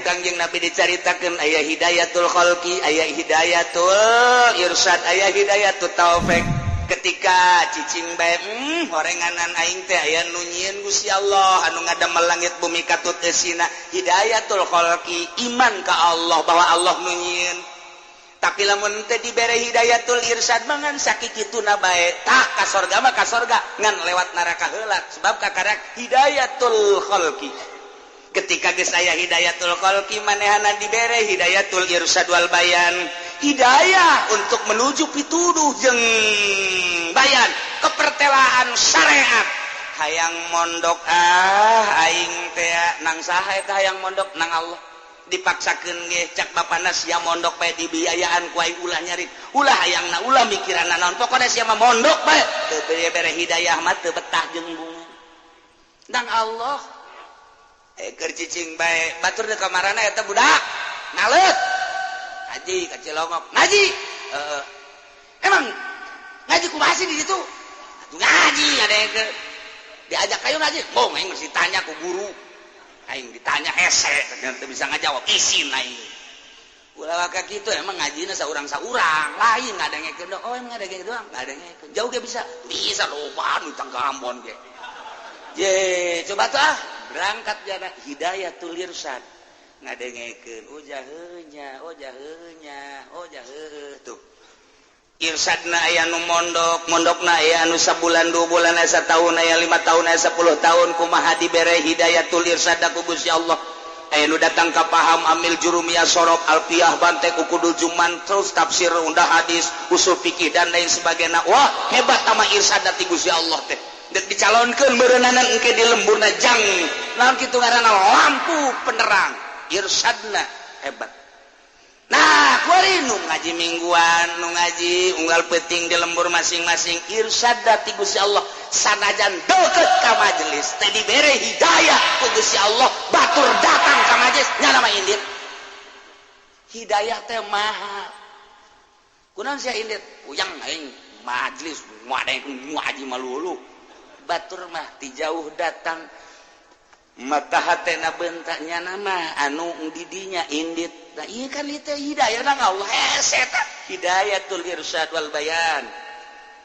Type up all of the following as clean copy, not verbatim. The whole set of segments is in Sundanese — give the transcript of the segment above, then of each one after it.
Kangjeng Nabi dicaritakeun aya hidayatul khalqi, aya hidayatul irsyad, aya hidayatul taufik. Ketika cicing bae, horenganan aing teh aya nu nyieun Gusti Allah anu ngadamel langit bumi katut eusina, hidayatul khalqi, iman ka Allah bahwa Allah nu nyieun. Tapi lamun teh dibere hidayatul irsyad mangan sakikituna bae, tah ka sorga mah ka sorga, ngan lewat neraka heula, sebab kakarak hidayatul khalqi. Ketika geus aya hidayatul khalqi, manehana dibere hidayatul irsyad wal bayan, hidayah untuk menuju pituduh jeung bayan kepertelaan syariat. Hayang mondok ah aing teh nang saha eta? Hayang mondok nang Allah, dipaksakeun ge. Cak bapana, "Sia mondok bae, dibiayaan ku aing, ulah nyarit, ulah hayangna, ulah mikiranna naon, pokona sia mah mondok bae." Teu bere hidayah mah teu betah jeung bunga nang Allah. Keur cicing bae, batur di kamarana eta budak ngaleut ngaji ka Cilongok ngaji. Emang ngaji kumaha sih di situ? Atuh ngaji ada yang ke diajak kayu ngaji, bong aing mesti tanya ku guru aing, ditanya hese ternyata bisa ngajawab, isin aing. Ulah waka kitu, emang ngajina saurang-saurang lain ngadengekeun. Oh, emang ngadengekeun doang, ngadengekeun jauh ge bisa bisa loba nu tangga Ambon ge. Ye, coba tuh ah berangkat jana hidayatul irsyad, ngadengekeun, oh jaheunya, oh jaheunya, oh jaheuh. Tuh irsadna aya nu mondok, mondokna aya anu sabulan, 2 bulan, aya satahun, aya 5 tahun, aya 10 tahun. Kumaha dibere hidayatul irsyad ku Gusti Allah? Aya nu datang ka paham amil jurumiyah, sorof, alfiah, bantek, ukudul juman, terus tafsir, undah hadis, usul fikih, dan lain sebagainya. Wah, hebat sama irsyad ti Gusti Allah teh. Dek dicalonkeun meureunana engke di lemburna jang naon kitu ngaranna, lampu penerang. Irsyadna hebat. Nah, kuari nu ngaji mingguan, nu ngaji unggal peting di lembur masing-masing, irsyad ti Gusti Allah, sanajan deket ka majelis teh dibere hidayah ku Gusti Allah, batur datang ka majelis nya nama indit. Hidayah teh mahal. Kunaon sia indit? Uyang aing majelis ada ngaji malulu. Batur mah ti jauh datang, mata hatena bentaknya nama anu didinya indit. Nah, iya kan itu hidayah nang Allah hese eta hidayatul irsyad wal bayan.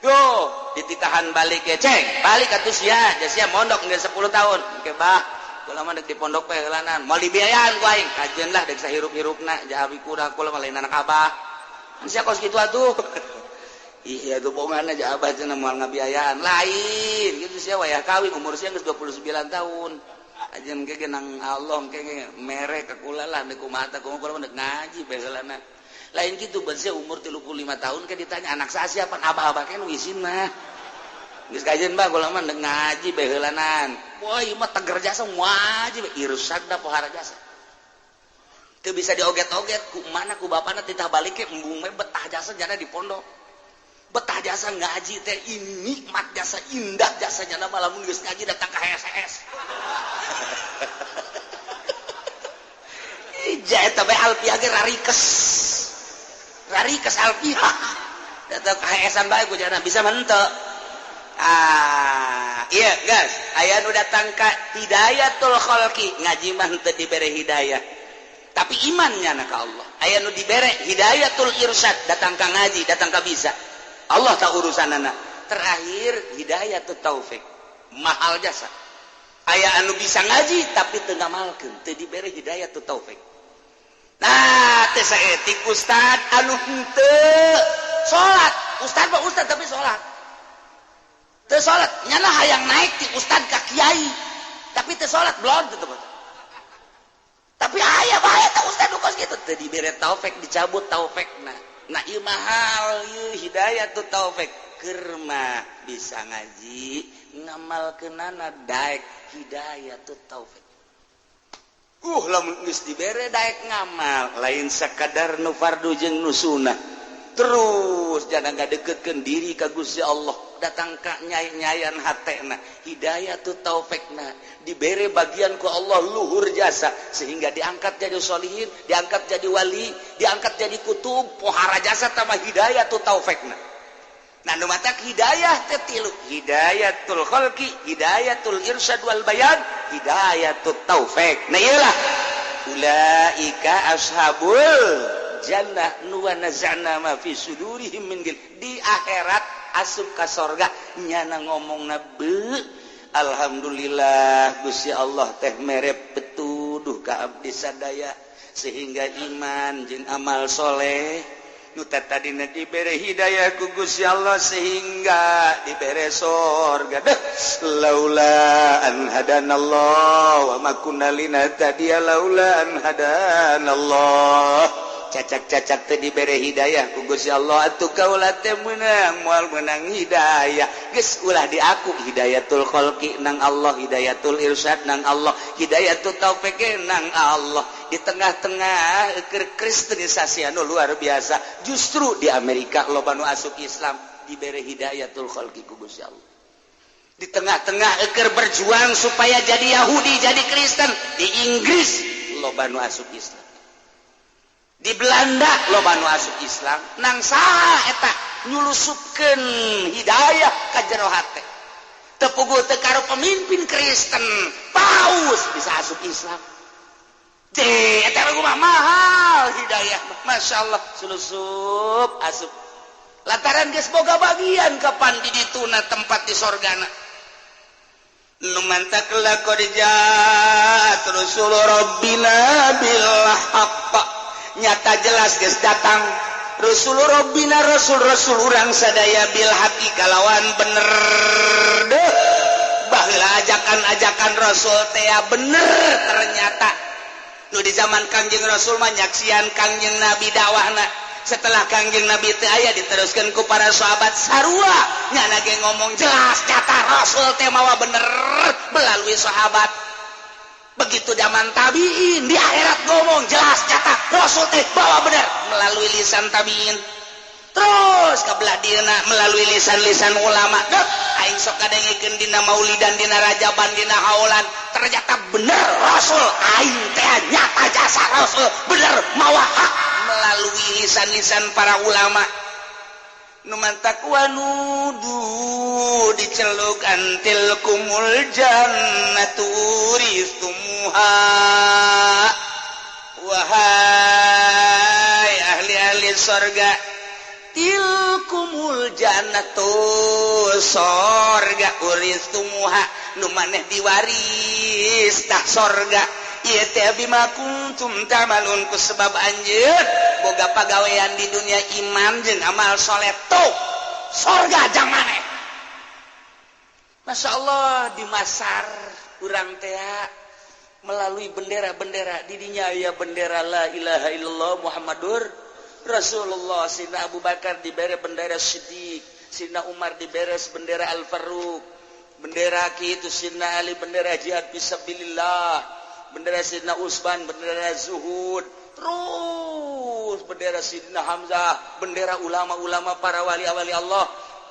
Tuh dititahan balik ya, ceng balik atuh sia, sia mondok geus 10 tahun. Oke bah, kula mah dek di pondok bae heulanan, moal dibiayaan ku aing, kajeun lah dek sahirup-hirupna jahabi kurang, kula mah lain anak abah. Sia kos kitu atuh. Iya tuh bohongan aja, abah cenah moal ngabiayaan lain gitu. Sia wayah kawin umur sia geus 29 tahun aja, ke nang Allah ke mere ka kula lah, dek kumaha kumaha, kula mah dek ngaji bae heulana lain gitu. Sia umur 35 tahun ke ditanya anak saya siapa, abah-abah kan isin mah. Geus kajeun bah, kula mah dek ngaji bae heulanan. Wah, ieu mah teger jasa ngaji bae, irsadna pohara jasa. Teu bisa dioget-oget ku mana ku bapana, titah balik ke embung we betah jasa jana di pondok. Betah jasa ngaji teh, ini nikmat jasa, indah jasa jana lamun geus ngaji datang ka HSS. Ija eta bae alfiah ge rarikes. Rarikes alfiah. Datang ka HSan bae ku jana bisa henteu. Ah, iya guys, aya nu datang ka hidayatul khalqi, ngaji mah henteu dibere hidayah. Tapi imannya na ka Allah. Aya nu dibere hidayatul irsyad, datang ka ngaji, datang ka bisa. Allah tak urusanana. Terakhir hidayatul taufik. Mahal jasa. Aya anu bisa ngaji tapi teu ngamalkeun, teu dibere hidayatul taufik. Nah, teh saetik ustad anu henteu salat. Ustad mah ustad tapi salat. Teu salat, nyana hayang naik ti ustad ka kiai. Tapi teu salat blon teu. Tapi aya bae teh ustad nu kos kitu, teu dibere taufik, dicabut taufikna. Nah, ieu mahal ieu hidayatul taufik. Keur mah bisa ngaji, ngamalkeunana daek hidayatul taufik. Lamun geus dibere daek ngamal, lain sakadar nu fardu jeung nu sunah. Terus jangan ngadeketkeun diri ka Gusti Allah, datang ka nyai-nyayan hatena, hidayatut taufikna dibere bagian ku Allah luhur jasa sehingga diangkat jadi solihin, diangkat jadi wali, diangkat jadi kutub, pohara jasa tambah hidayatut taufikna. Nah, nu matak hidayah teh tilu: hidayatul khalqi, hidayatul irsyad wal bayan, hidayatut taufik. Nah, iyalah. Ulaika ashabul jannah nu wa naza'na ma fi sudurihim min ghil. Di akhirat asup ka sorga nyana ngomongna beuh, alhamdulillah Gusti Allah teh mere petuduh ka abdi sadaya sehingga iman jeung amal soleh nu tadina dibere hidayah ku Gusti Allah sehingga dibere sorga. Deh, laula an hadanallah wa ma kunna linahtadiya laula an hadanallah. Cacak-cacak teh dibere hidayah ku Gusti Allah atuh kaula teh meunang moal meunang hidayah. Geus ulah diaku hidayatul khalqi nang Allah, hidayatul irsyad nang Allah, hidayatul taufik nang Allah. Di tengah-tengah kristenisasi anu luar biasa, justru di Amerika loba nu asup Islam dibere hidayatul khalqi ku Gusti Allah. Di tengah-tengah eker berjuang supaya jadi Yahudi, jadi Kristen, di Inggris loba nu asup Islam. Di Belanda loba nu asup Islam, nang saha eta nyulusupkeun hidayah ka jero hate. Teu puguh teu karo pemimpin Kristen, paus bisa asup Islam. Cih, eta mah mahal hidayah, Masya Allah, sulusup asup. Lantaran geus boga bagian kapan di dituna tempat di sorgana. Nu mantak laqad ja'at rusul rabbina bil haqq. Nyata jelas geus datang Rasul Rabbina, rasul-rasul urang sadaya, bil haqqi kalawan bener. Deh, baheula ajakan-ajakan rasul teh bener ternyata. Nu di zaman Kangjeng Rasul mah nyaksian Kangjeng Nabi dakwahna. Setelah Kangjeng Nabi teu aya diteruskeun ku para sahabat sarua. Nyana ge ngomong jelas nyata rasul teh mawa bener melalui sahabat. Begitu zaman tabiin di akhirat ngomong jelas nyata rasul teh bawa bener melalui lisan tabiin. Terus ke belah dieuna melalui lisan-lisan ulama. Deh, aing sok kadengekeun dina maulidan, dina rajaban, dina haulan, ternyata bener rasul aing teh nyata jasa rasul bener mawa hak melalui lisan-lisan para ulama. Nu mantak wanudu diceluk antil kumul jannatu uristumuha. Wahai ahli-ahli sorga, tilkumul jannatu sorga uristumuha nu maneh diwaris tah sorga. Ieu teh bima kuntum ta'malun, ku sebab anjeun boga pagawean di dunia iman jeung amal soleh tuh sorga jang maneh. Masya Allah, di Masar urang teh melalui bendera-bendera didinya aya bendera la ilaha illallah Muhammadur Rasulullah. Sina Abu Bakar dibere bendera Siddiq, Sina Umar dibere bendera Al-Faruq, bendera kitu Sina Ali bendera jihad fisabilillah, bendera Sidna Utsman bendera zuhud, terus bendera Sidna Hamzah, bendera ulama-ulama para wali-wali Allah.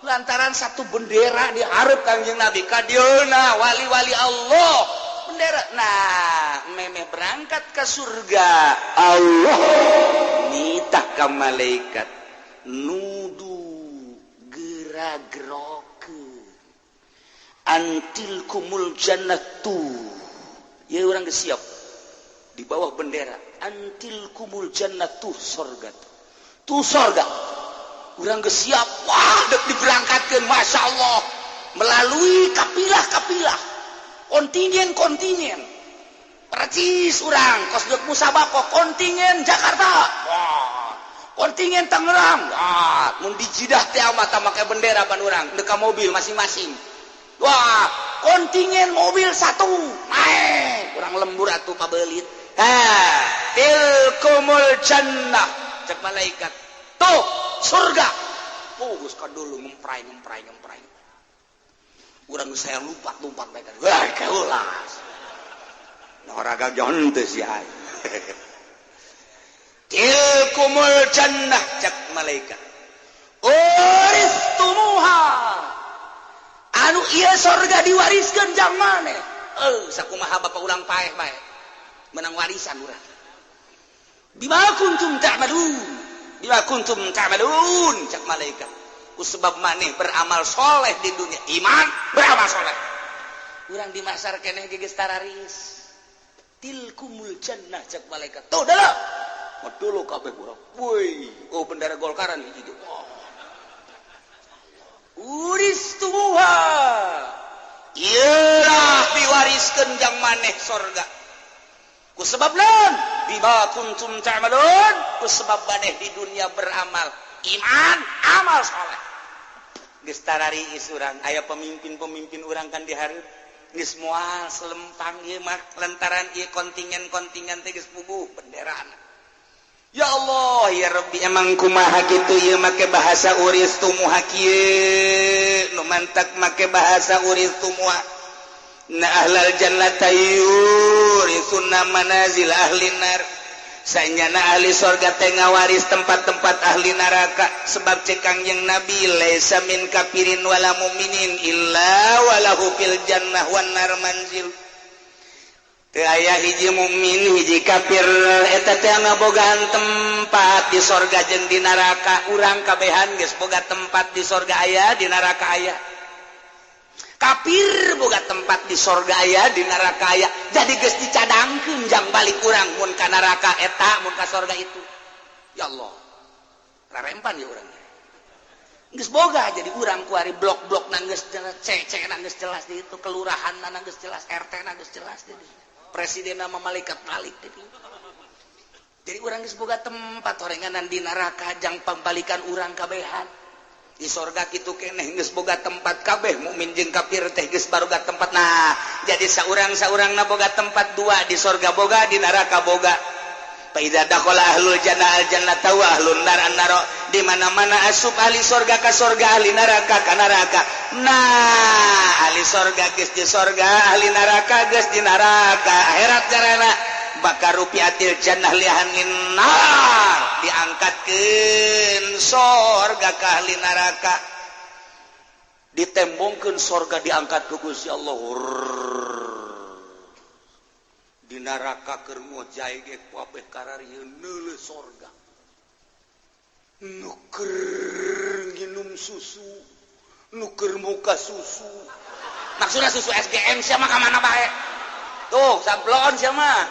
Lantaran satu bendera diharap Kangjeng Nabi kadieuna wali-wali Allah bendera. Nah, memeh berangkat ke surga Allah nitah ka malaikat nudu gera-gerokeun antil kumul jannatu. Ya orang siap di bawah bendera antil kumul jannatu sorga tuh sorga. Orang siap, wah dek diberangkatkan, Masya Allah, melalui kapilah-kapilah, kontingen-kontingen, percis orang kos dek musabako kontingen Jakarta, wah kontingen Tangerang, wah mun di Jidah teh mata make bendera pan urang deka mobil masing-masing. Wah, kontingen mobil satu, naik kurang lembur atuh pabelit. Ha, tilkumul jannah cek malaikat. Tuh, surga. Oh, geus kadulu ngemprai ngemprai ngemprai. Urang saya lompat-lompat bae kan. Wah, keulas. Nah, raga jonte si ai. Tilkumul jannah cek malaikat. Uristumuha. Anu ieu sorga diwariskeun jang maneh. Sakumaha bapak urang paeh bae. Menang warisan urang. Bima kuntum ta'malun. Bima kuntum ta'malun cak malaikat. Ku sebab maneh beramal soleh di dunia, iman beramal soleh. Urang di masar keneh ge geus tararis. Tilkumul jannah cek malaikat. Tuh dah lah. Dulu kabeh urang. Woi, oh bendera Golkaran hiji. Oh. Uristumuha. Iyalah diwariskeun jang maneh sorga. Ku sebab naon? Bima kuntum ta'malun. Ku sebab maneh di dunia beramal, iman, amal soleh. Geus tarariis urang, aya pemimpin-pemimpin urang kan dihareup. Geus moal selempang ieu mah lantaran ieu kontingen-kontingen teh geus puguh benderana. Ya Allah, ya Rabbi, emang kumaha kitu ieu make bahasa uristumuha kieu, nu mantak make bahasa uristumuha. Na ahlal jannata yurisuna manazil ahli nar. Sanyana ahli sorga teh ngawaris tempat-tempat ahli neraka, sebab cek Kangjeng Nabi laisa min kafirin wala muminin illa walahu fil jannah wan nar manzil. Teu aya hiji mukmin hiji kafir eta teh ngabogaan tempat di sorga jeung di neraka. Urang kabehan geus boga tempat di sorga aya, di neraka aya. Kafir boga tempat di sorga aya, di neraka aya. Jadi geus dicadangkeun jang balik urang mun ka neraka eta, mun ka sorga itu. Ya Allah, rarempan ya urang. Geus boga jadi urang kuari blok-blok na geus jelas, CC na geus jelas di itu, kelurahan na geus jelas, RT na geus jelas jadi. Presiden nama malaikat balik jadi. Jadi urang geus boga tempat horenganan di neraka jang pambalikan urang kabehan. Di sorga kitu keneh geus boga tempat kabeh mukmin jeung kafir teh geus baroga tempat. Nah, jadi saurang-saurangna boga tempat dua, di sorga boga, di neraka boga. Fa idza dakhala ahlul jannah al jannata wa ahlun nar an nar. Di mana-mana asup ahli sorga ka sorga, ahli neraka ka neraka. Nah, ahli sorga geus di sorga, ahli neraka geus di neraka. Akhirat carana bakal rupiatil jannah li ahlin nar, diangkatkeun sorga ka ahli neraka, ditembongkeun sorga diangkat ku Gusti Allah. Di neraka keur ngojay ge kabeh kararieun neuleuh sorga, nu keur nginum susu, nu keur muka susu, maksudna susu SGM sia mah ka mana bae tuh sablon sia mah,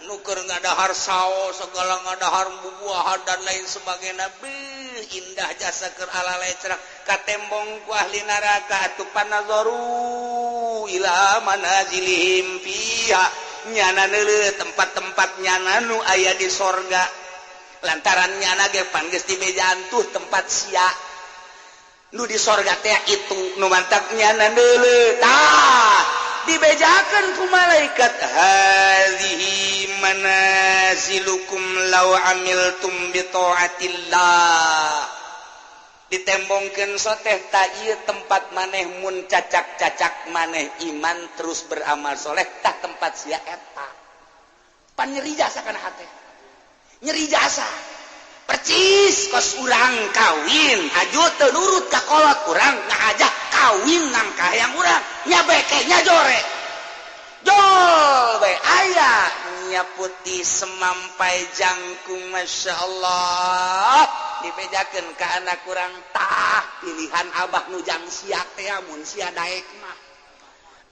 nu keur ngadahar saos segala ngadahar bubuahan dan lain sebagainya. Beuh, indah jasa keur alalecrak katembong ku ahli neraka atuh panazaru ila manazilihim fiha, nyana neuleuh tempat-tempat nyana nu aya di sorga. Lantaran nyana ge pan geus dibejaan tuh tempat sia nu di sorga teh itu nu mantak nyana neuleuh tah dibejakeun ku malaikat, hadzihi manazilukum law amiltum bi taatillah. Ditembongkeun soteh ta ieu tempat maneh mun cacak-cacak maneh iman terus beramal soleh, tah tempat sia eta. Pan nyeri jasa kana hate, nyeri jasa percis kos urang kawin aju teu nurut ka kolot urang ngajak kawin nang kahayang urang nya beke nya jore jol bae aya nya putih semampai jangkung, masya Allah, dibejakeun ka anak urang tah pilihan abah nu jang sia teh mun sia daek mah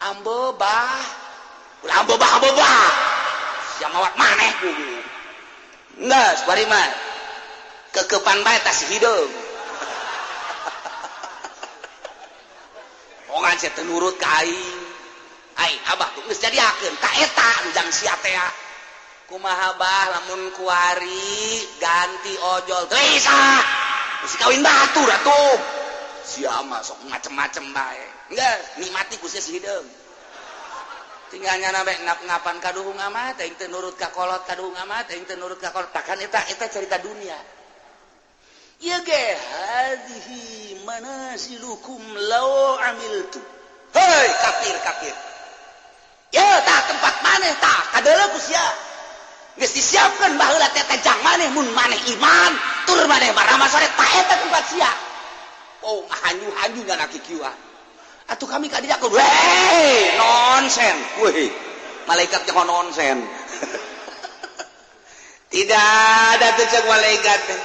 ambo bah ulah ambo bah ambo bah sia mawat maneh kudu geus bari mah kekepan bae tas hideung. Ongan sia teu nurut ka aing, ai abah geus jadiakeun ka eta nu jang sia teh. Kumaha bah lamun kuari ganti ojol teu bisa geus kawin batur atuh sia mah sok macem-macem bae geus nikmati ku sia si hideung. Tinggal nyana bae ngap-ngapan kaduhung amat aing teu nurut ka kolot, kaduhung amat aing teu nurut ka kolot. Takan eta eta cerita dunia. Ieu ge hadhihi manasilukum law amiltu. Hei kafir kafir, ya tah tempat maneh tah kadeuleu ku sia geus disiapkeun baheula teh jang maneh mun maneh iman tur maneh baramal soleh tah eta tempat sia. Oh hanyu-hanyu nyana kikieuan atuh kami ka dieu weh nonsen weh malaikat teh nonsen. Tidak ada tuh cek malaikat teh.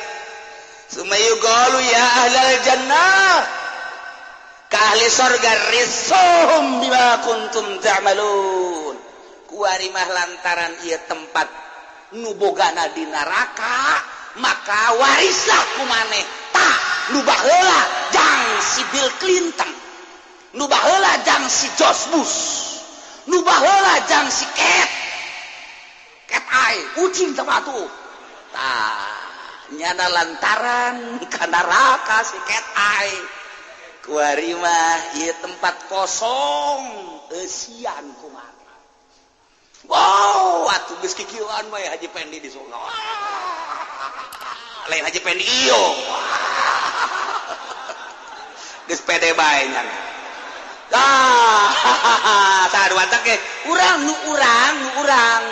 Sumayuqalu ya ahlal jannah, ka ahli sorga risuhum bima kuntum ta'malun. Kuari mah lantaran ieu tempat nu bogana di neraka, maka warislah ku maneh tah nu baheula jang si Bill Clinton, nu baheula jang si George Bush, nu baheula jang si Cat Cat Eye kucing sama tuh. Tah nyana lantaran ka neraka si Cat Eye, kuari mah ieu tempat kosong eusian ku maneh. Wow, atuh geus kikieuan mah Haji Pendi di surga. Lain Haji Pendi iyo. Geus pede bae nya. Ah, tah watak ge urang nu urang nu urang.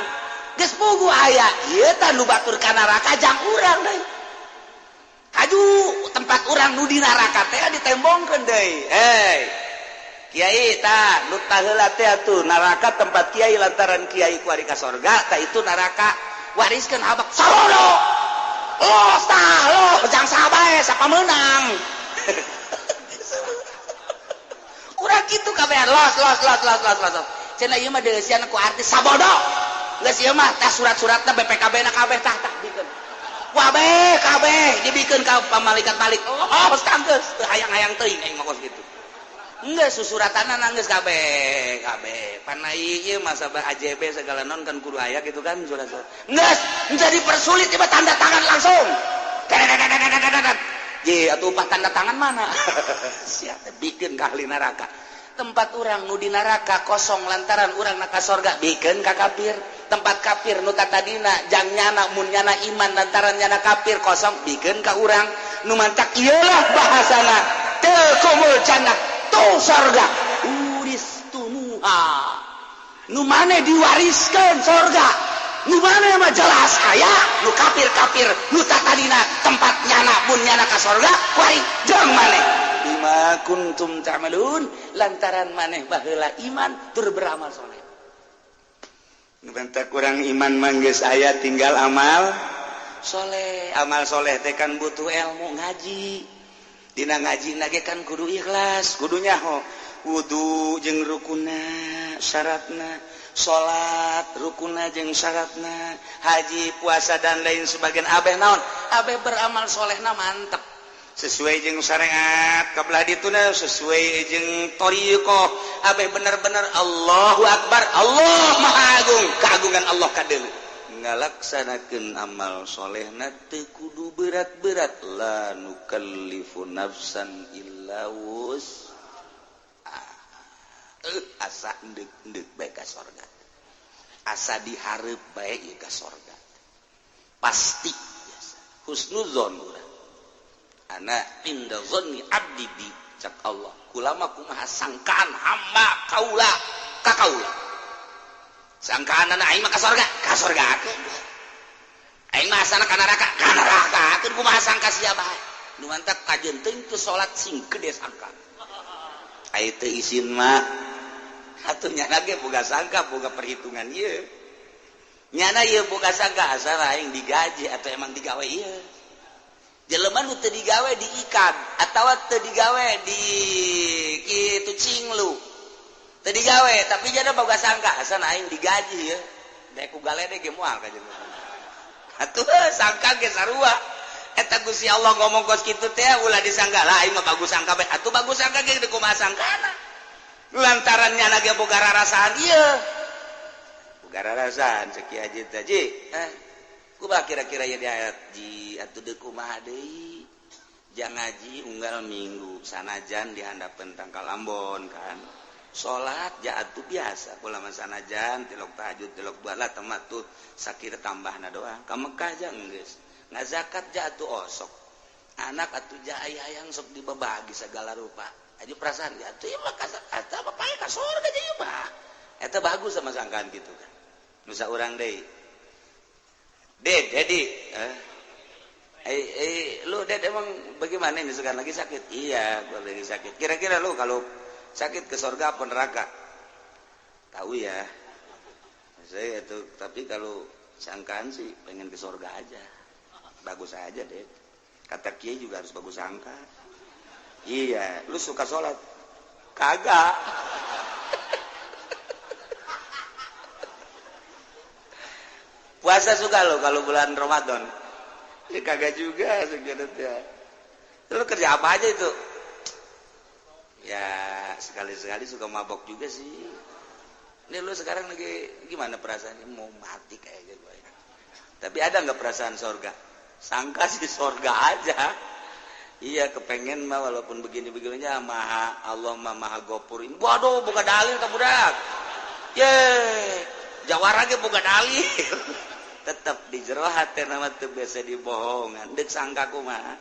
Geus puguh aya ieu tah nu batur ka neraka jang urang deui. Kaju tempat urang nu di neraka teh ditembongkeun deui. Hei. Kiai tah nu taheula teh atuh neraka tempat kiai lantaran kiai kuari ka sorga tah itu neraka wariskeun habak sarono. Los tah lo jang saha bae sapa meunang. Urang kitu kabehan los los los los los los. Cenah ieu mah deuleusian ku artis sabodo. Geus ieu mah tah surat-suratna BPKB na kabeh tah tah bikeun. Wabeh kabeh dibikeun ka pamalaikat balik. Oh, geus geus teu hayang-hayang teuing aing mah kos kitu. Enggak susuratana geus kabeh kabeh. Panai ieu mah sabah AJB segala non kan kudu aya gitu kan surat-surat. Geus jadi persulit ieu tanda tangan langsung. Ye atuh upah tanda tangan mana? Siap bikin ka ahli neraka. Tempat urang nu di neraka kosong lantaran urang na ka sorga bikeun ka kafir. Tempat kafir nu tatadina jang nyana mun nyana iman lantaran nyana kafir kosong bikeun ka urang. Nu mantak ieulah bahasana tilkumul jannah tuh sorga uristumuha. Nu maneh diwariskeun sorga. Nu maneh mah jelas aya nu kafir-kafir nu tatadina tempat nyana mun nyana ka sorga kuari jeung maneh. Bima kuntum ta'malun lantaran maneh baheula iman tur beramal soleh. Bentak kurang iman mah geus aya tinggal amal soleh. Amal soleh teh kan butuh ilmu ngaji. Dina ngaji ge kan kudu ikhlas, kudu nyaho wudu jeung rukunna syaratna, salat rukunna jeung syaratna, haji, puasa dan lain sebagainya. Abeh naon? Abeh beramal solehna mantep. Sesuai jeung syariat kabelah dituna sesuai jeung thariqah. Abeh bener-bener Allahu Akbar, Allah Maha Agung, keagungan Allah kadeuleu. Ngalaksanakeun amal solehna teu kudu berat-berat, la nukallifu nafsan illa wus. Asa endek-endek bae ka sorga. Asa dihareup bae ieu ka sorga. Pasti biasa. Husnuzon urang. Ana inda zanni abdi bi cak Allah. Kulama kumaha sangkaan hamba kaula ka kaula. Sangkaan aing mah ka sorga, ka sorgakeun. Aing mah asana ka neraka, ka nerakakeun kumaha sangka sia bae. Nu mantak kajeun teuing teu salat sing gede sangka. Ai teu isin mah atuh nyana ge boga sangka, boga perhitungan ieu. Nyana ieu boga sangka asal aing digaji atau emang digawe ieu. Jelema nu teu digawe diikat atawa teu digawe di kitu cinglu. Teu digawe tapi jana boga sangka asal aing digaji ieu. Daek ku galede ge moal ka jelema. Atuh sangka ge sarua. Eta Gusti Allah ngomong kos kitu teh ulah disangka lah aing mah bagus sangka bae. Atuh bagus sangka ge kumaha sangkana. Lantaran nyana ge boga rarasaan ieu. Boga rarasaan cek Ki Haji teh ji. Kumaha kira-kira ieu di ayat ji atuh deui kumaha deui. Jang ngaji unggal minggu sanajan di handapeun tangkal Ambon kan. Salat ja atuh biasa kula mah sanajan tilok tahajud tilok bala temat tuh sakira tambahna doang. Ka Mekah ja geus. Ngazakat ja atuh osok. Anak atuh ja aya-hayang sok dibabagi segala rupa. Aja perasaan ya atuh ieu mah eta mah pae ka surga ieu mah. Eta bagus sama sangkaan gitu kan. Nusa urang deui. Ded, Dedi. Lu Ded emang bagaimana ini sekarang lagi sakit? Iya, gua lagi sakit. Kira-kira lu kalau sakit ke surga apa neraka? Tahu ya. Saya itu, tapi kalau sangkaan sih pengen ke surga aja. Bagus aja deh. Kata kiai juga harus bagus sangka. Iya, lu suka sholat? Kagak. Puasa suka lo kalau bulan Ramadan. Ya kagak juga sebenarnya. Lu kerja apa aja itu? Ya sekali-sekali suka mabok juga sih. Ini lu sekarang lagi gimana perasaannya? Mau mati kayaknya gue. Tapi ada nggak perasaan sorga? Sangka sih sorga aja. Iya kepengen mah walaupun begini-begininya maha Allah mah maha gopur. Waduh buka dalil ka budak. Ye, jawara ge buka dalil. Tetep di jero hate nama teu biasa dibohongan. Deuk sangka kumaha?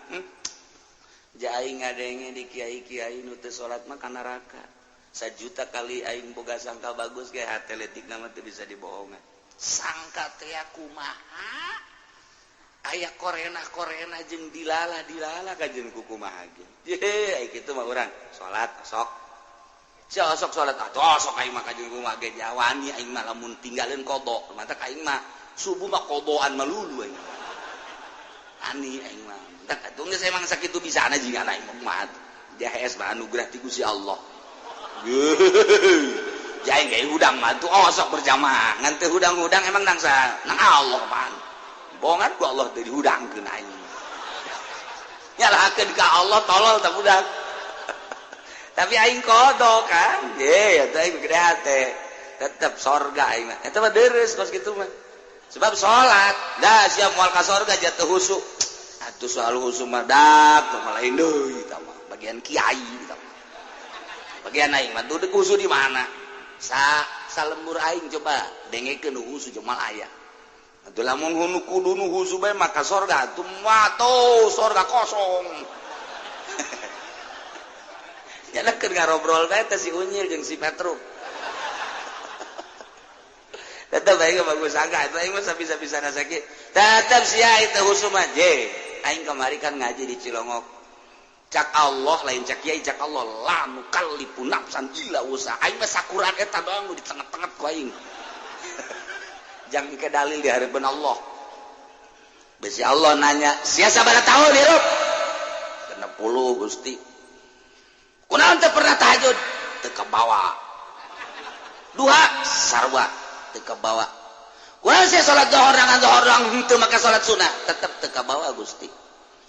Ja aing ngadenge di kiai-kiai nu teu salat mah ka neraka. Sajuta kali aing boga sangka bagus ge hate leutikna mah teu bisa dibohongan. Sangka teh kumaha? Aya korena-korena jeung dilala-dilala kajeun ku kumaha ge. Ye, ai kitu mah urang salat sok. Sia sok salat atuh sok aing mah kajeun kumaha ge jawani aing mah lamun tinggalin qada. Matak aing mah subuh mah qadaan melulu aing. Ani aing mah. Matak atuh geus emang sakitu bisana jigana aing mah. Jahes mah anugerah ti Gusti Allah. Jaing ge hudang mah tuh osok berjamaah. Ngan teu hudang-hudang emang nang sa nang Allah apaan. Bohongan ku Allah teu dihudangkeun aing. Nyalahkeun ka Allah tolol tah budak. Tapi aing kodok kan. Ye, eta aing gede hate. Tetep sorga aing mah. Eta mah deres kos kitu mah. Sebab salat, dah siap moal ka sorga jatuh husu. Atuh soal husu mah dak mah lain deui eta mah. Bagian kiai eta mah. Bagian aing mah tuh husu di mana? Sa salembur aing coba dengekeun husu jeung moal aya. Atuh lamun hunu kudu nu husu bae maka sorga atuh mah tuh sorga kosong. Nyana keur ngarobrol bae teh si Unyil jeung si Petruk. Tetep aing bagus sangka atuh aing mah sabisa-bisana sakit. Tetep sia itu husu mah je. Aing kamari kan ngaji di Cilongok. Cak Allah lain cak kiai cak Allah la nukallifu nafsan illa wusaha. Aing mah sakuran eta doang nu ditenget-tenget ku aing. Jangan ke dalil di hadapan Allah. Besi Allah nanya, sia sabaraha tahun hirup? 60 Gusti. Kunaon teu pernah tahajud? Teu kabawa. Duha sarua teu kabawa. Kunaon sia salat zuhur ngan zuhur doang henteu make salat sunah? Tetep teu kabawa Gusti.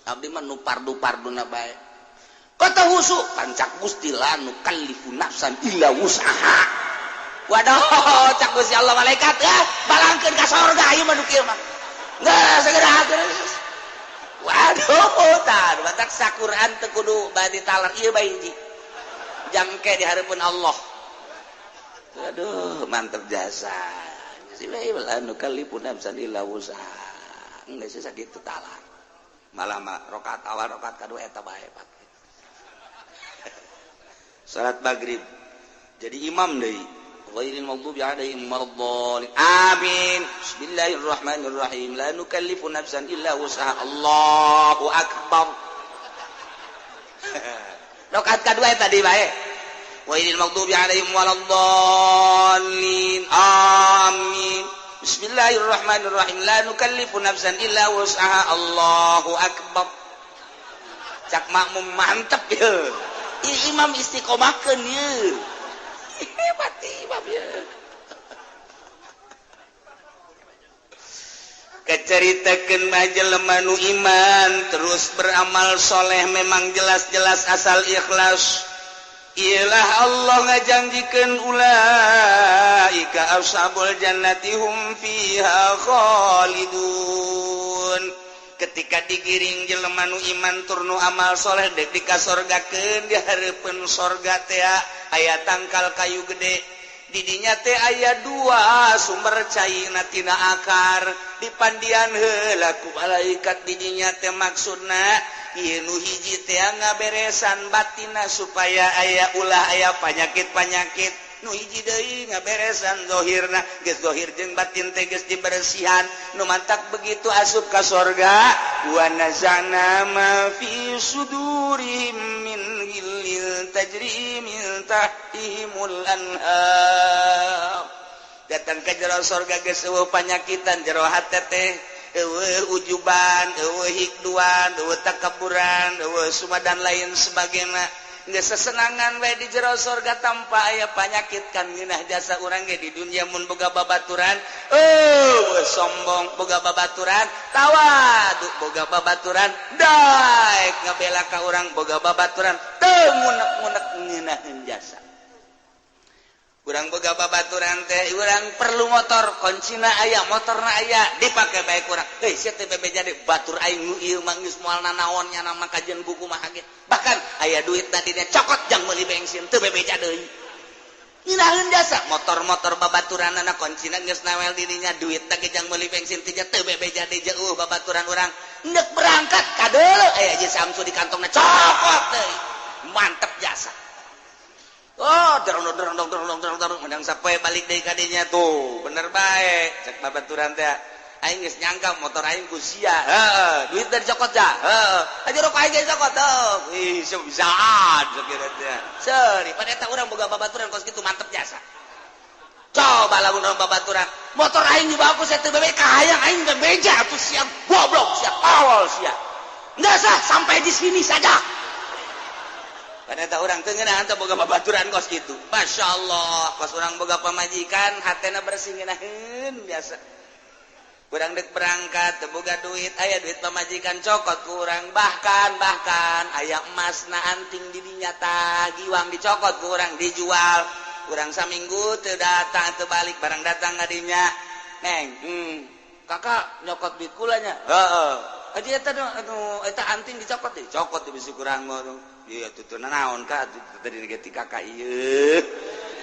Abdi mah nu pardu-parduna bae. Kota husu pancak Gusti la nukallifu nafsan illa wus'aha. Waduh, cak Gusti Allah malaikat ya, balangkeun ka sorga ieu mah nu kieu mah. Geus segera geus. Waduh, tah batak sakuran teu kudu bade talar ieu bae hiji. Jangke di hareupeun Allah. Aduh, mantep jasa. Si bae la nukallifu nafsan illa wus'aha. Geus sakitu talar. Malah mah rakaat awal rakaat kadua eta bae pak. Salat maghrib jadi imam deui. Ghairil maghdubi alaihim waladdallin. Amin. Bismillahirrahmanirrahim. La nukallifu nafsan illa wus'aha. Allahu akbar. Rakaat kadua tadi bae. Ghairil maghdubi alaihim waladdallin. Amin. Bismillahirrahmanirrahim. La nukallifu nafsan illa wus'aha. Allahu akbar. Cak makmum mantep ye. Imam istiqomahkeun ye. Hebat imam ye. Keceritakeun mah jelema nu iman terus beramal soleh memang jelas-jelas asal ikhlas. Ilah Allah ngajanjikeun ulaika ashabul jannati hum fiha khalidun. Ketika digiring jelema nu iman tur nu amal soleh dek dikasorgakeun di hareupeun sorga teh aya tangkal kayu gede. Didinya teh aya dua sumber caina tina akar dipandian heula ku malaikat didinya teh maksudna ieu nu hiji teh ngaberesan batinna supaya aya ulah aya panyakit-panyakit. Nu hiji deui ngaberesan zahirna geus zahir jeung batin teh geus dibersihan. Nu mantak begitu asup ka sorga wa nazana ma fi sudurihim min ghillin tajri min tahtihimul anhar. Datang ka jero sorga geus eueuh panyakitan jero hate teh eueuh ujuban, eueuh hikduan, eueuh takaburan, eueuh suma dan lain sebagainya. Geus sesenangan we di jero sorga tanpa aya panyakit kan ngeunah jasa urang ge di dunia mun boga babaturan oh sombong boga babaturan tawadu boga babaturan daek ngabela ka urang boga babaturan teu ngunek-ngunek ngeunaheun jasa. Urang boga babaturan teh urang perlu motor kuncina aya motorna aya dipake bae kurang heuy sia teh bebeja deui batur aing nu ieu mah geus moal nanaon nya nama kajian buku mah ge bahkan aya duit tadinya cokot jang meuli bensin teu bebeja deui ngeunaheun jasa motor-motor babaturanana kuncina geus nawel dirinya duit teh jang meuli bensin teh teu bebeja deui jeuh babaturan urang endek berangkat kadeuleu aya Haji Samsu di kantongna cokot deui mantep jasa. Oh, dorong dorong dorong dorong dorong dorong menang sapoe balik deui ka dinya tuh bener bae cek babaturan teh aing geus nyangka motor aing ku sia heeh duit dari cokot ja heeh aja rokok aing ge cokot tuh ih bisaan sakira teh seuri pan eta urang boga babaturan kos kitu mantep jasa. Coba lamun urang babaturan motor aing dibawa ku sia teu bebe kahayang aing bebeja atuh sia goblok sia tolol sia enggak sah sampai di sini saja. Ternyata orang teu ngeunah teh boga babaturan kos kitu. Masya Allah, pas urang boga pamajikan hatena bersih ngeunaheun biasa. Urang deuk berangkat teu boga duit, aya duit pamajikan cokot ku urang, bahkan aya emasna anting di dinya tah giwang dicokot ku urang dijual. Urang saminggu teu datang teu balik barang datang ka dinya. Neng, kakak nyokot duit kula nya. Heeh. Haji eta anu eta anting dicokot dicokot di bisi kurang mah. Iya tuh naon ka tadi ge kakak ieu.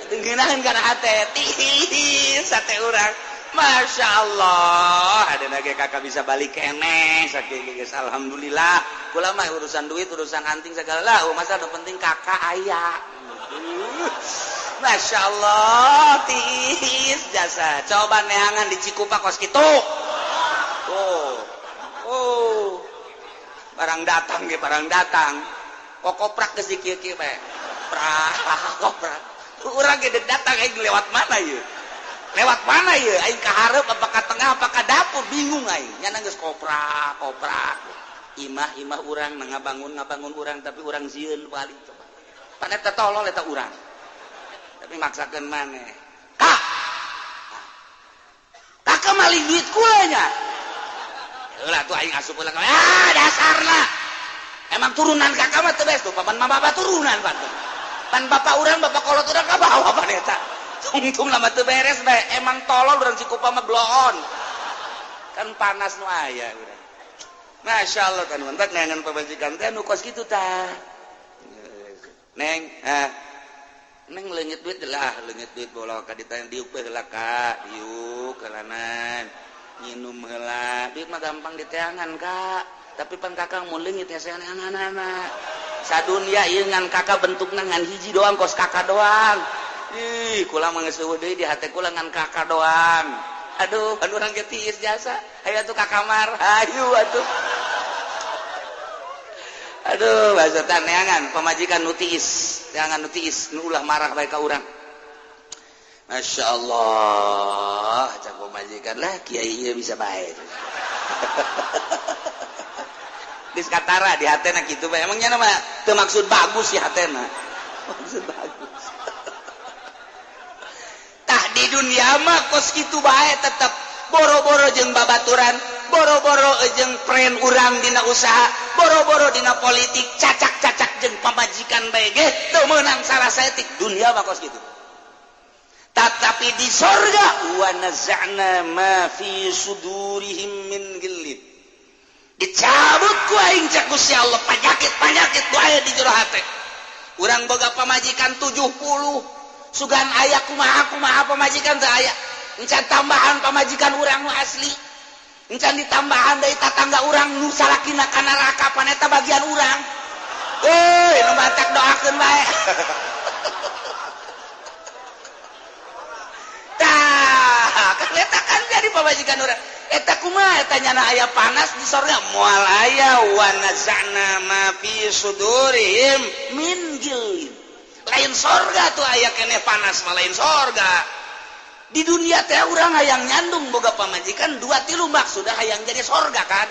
Ngeunaheun kana hate tiis sate urang. Masya Allah, ada lagi kakak bisa balik keneh sakieu geus alhamdulillah. Kula mah urusan duit, urusan anting segala lah, oh masa nu penting kakak aya. Masya Allah, tiis jasa. Coba neangan di Cikupa kos kitu. Oh. Oh. Barang datang ge barang datang. Kokoprak geus di kieu-kieu bae. Prak, koprak. Urang ge datang aing lewat mana ieu? Lewat mana ieu? Aing ka hareup apa ka tengah apa ka dapur bingung aing. Nyana geus koprak, koprak. Imah-imah urang ngabangun-ngabangun urang tapi urang sieun balik coba. Pan eta tolol eta urang. Tapi maksakeun maneh. Kak. Kakak maling duit kula nya. Heula tuh aing asup heula. Ah, dasarna. Emang turunan kakak mah teu beres tuh, paman mama bapak turunan pan. Pan bapak urang, bapak kolot urang ka bawa pan eta. Tungtung lama teu beres bae, emang tolol urang Cikupa mah bloon. Kan panas nu aya urang. Masya Allah kan mentak neangan pamajikan teh nu kos kitu tah. Neng, ah. Neng leungit duit lah, leungit duit bola ka ditanya diuk bae heula ka, diuk heulanan. Nginum heula, duit mah gampang diteangan kak. Tapi pan kakak mau leungit ya saya anak-anak sadunya ieu ngan kakak bentukna ngan hiji doang kos kakak doang. Ih kula mah geus eueuh deui di hate kula ngan kakak doang. Aduh pan urang ge tiis jasa hayu atuh ka kamar hayu atuh. Aduh bahasa neangan pamajikan nu tiis neangan nu tiis nu ulah marah bae ka urang. Masya Allah cak pamajikan lah kiai ieu bisa bae. Geus katara di hatena kitu bae. Emang nya mah teu maksud bagus si hatena. Maksud bagus. Tah di dunia mah kos kitu bae tetep boro-boro jeung babaturan, boro-boro jeung pren urang dina usaha, boro-boro dina politik, cacak-cacak jeung pamajikan bae ge teu meunang salah saeutik dunia mah kos kitu. Tetapi di sorga wa naza'na ma fi sudurihim min ghillin. Dicabut ku aing cek Gusti Allah penyakit-penyakit ku aya di jero hate. Urang boga pamajikan 70, sugan aya kumaha-kumaha pamajikan teu aya. Encan tambahan pamajikan urang nu asli. Encan ditambahan deui tatangga urang nu salakina ka neraka pan eta bagian urang. Euy, nu batak doakeun bae. Tah, kan eta kan jadi pamajikan urang. Eta kumaha eta nyana aya panas di sorga moal aya wa naza'na ma fi sudurihim min ghillin. Lain sorga tuh aya keneh panas mah lain sorga. Di dunia teh urang hayang nyandung boga pamajikan 2 3 maksudna hayang jadi sorga kan.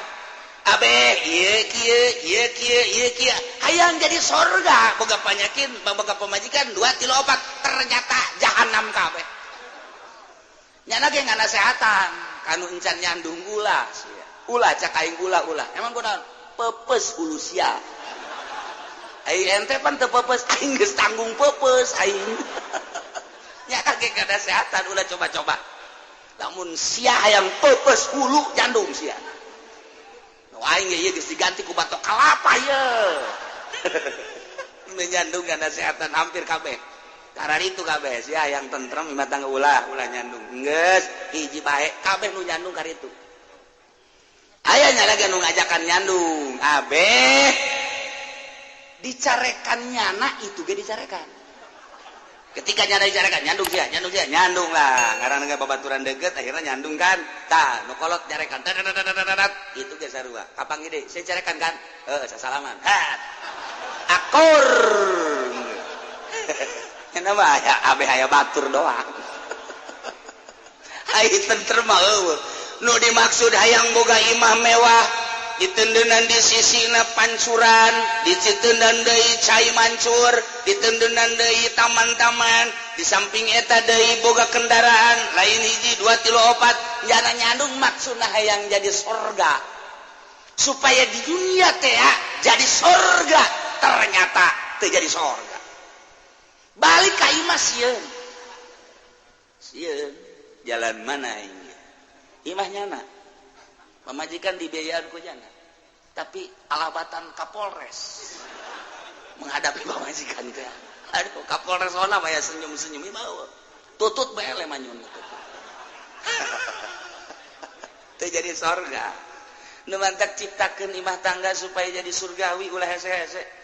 Abeh ieu kieu ieu kieu ieu kieu hayang jadi sorga boga panyakin boga pamajikan 2 3 4 ternyata jahanam kabeh. Nyana ge nganasehatan kanu encan nyandung ulah sia. Ulah cak aing ulah ulah. Emang kunaon? Pepes hulu sia. Ai ente pan teu pepes aing geus tanggung pepes aing. Nyana ge nganasehatan ulah coba-coba. Lamun sia hayang pepes hulu nyandung sia. Aing ge ieu geus diganti ku batok kalapa ye. Nu nyandung nganasehatan hampir kabeh. Karena itu kabeh sia hayang tentrem imah tangga ulah ulah nyandung. Geus hiji bae kabeh nu nyandung karitu. Aya nya lagi nu ngajakan nyandung. Abeh dicarekan nyana itu ge dicarekan. Ketika nyana dicarekan nyandung sia, nyandung lah. Ngaranna ge babaturan deukeut akhirnya nyandung kan. Tah, nu kolot nyarekan. Itu ge sarua. Kapan gede? Saya carekan kan? Heuh, sasalaman. Hat. Akur. Nyana mah aya abeh aya batur doang. Ai tentrem mah eueuh. Nu dimaksud hayang boga imah mewah ditendenan di sisina pancuran, ditendenan deui cai mancur, ditendenan deui taman-taman, di samping eta deui boga kendaraan lain hiji 2 3 4 nyana nyandung maksudna hayang jadi sorga supaya di dunia teh jadi sorga ternyata teu jadi sorga. Balik ka imah sieun. Sieun jalan mana ini? Imah nyana. Pamajikan dibiayaan ku nyana. Tapi alabatan Kapolres menghadapi pamajikan teh. Aduh, Kapolres ona mah ya senyum-senyum imah. Tutut bae le manyun tutut. Teu jadi sorga. Nu mantak ciptakeun imah tangga supaya jadi surgawi ulah hese-hese.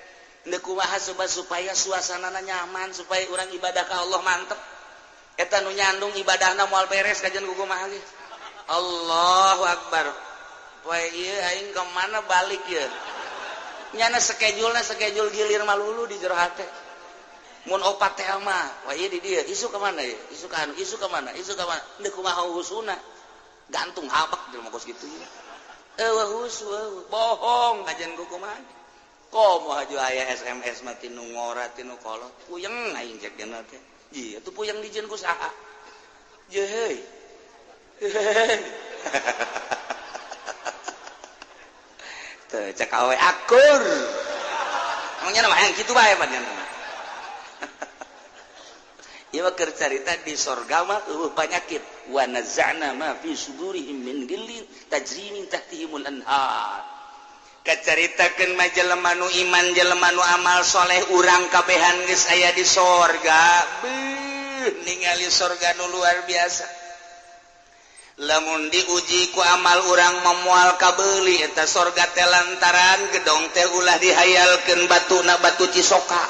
Ndeu kumaha supaya suasanana nyaman, supaya urang ibadah ka Allah mantep. Eta nu nyandung ibadahna moal beres kajian ku kumaha ge. Allahu Akbar. Poe ieu aing ka mana balik ieu? Nyana schedule-na schedule gilir malulu di jero hate. Mun opat teh mah, wah ieu di dieu, isu ka mana ieu? Isu ka anu, isu ka mana? Isu ka mana? Ndeu kumaha husuna. Gantung habak jelema kos kitu. Eueuh husu, eueuh bohong kajian ku kumaha. Komo haju aya SMS mah tinu ngora tinu kolot. Puyeng aing cek dina teh. Ieu tuh puyeng dijieun ku saha? Ye heuy. Teu cek awe akur. Emangnya mah hayang kitu bae pan nya. Ieu mah keur carita di sorga mah eueuh panyakit. Wa naza'na ma fi sudurihim min ghillin tajri min tahtihimul anhar. Kacaritakeun mah jelema nu iman jelema nu amal soleh urang kabehan geus aya di sorga. Beuh ningali sorga nu luar biasa. Lamun diuji ku amal urang memual kabeuli eta sorga teh lantaran gedong teh ulah dihayalkeun batuna batu cisoka.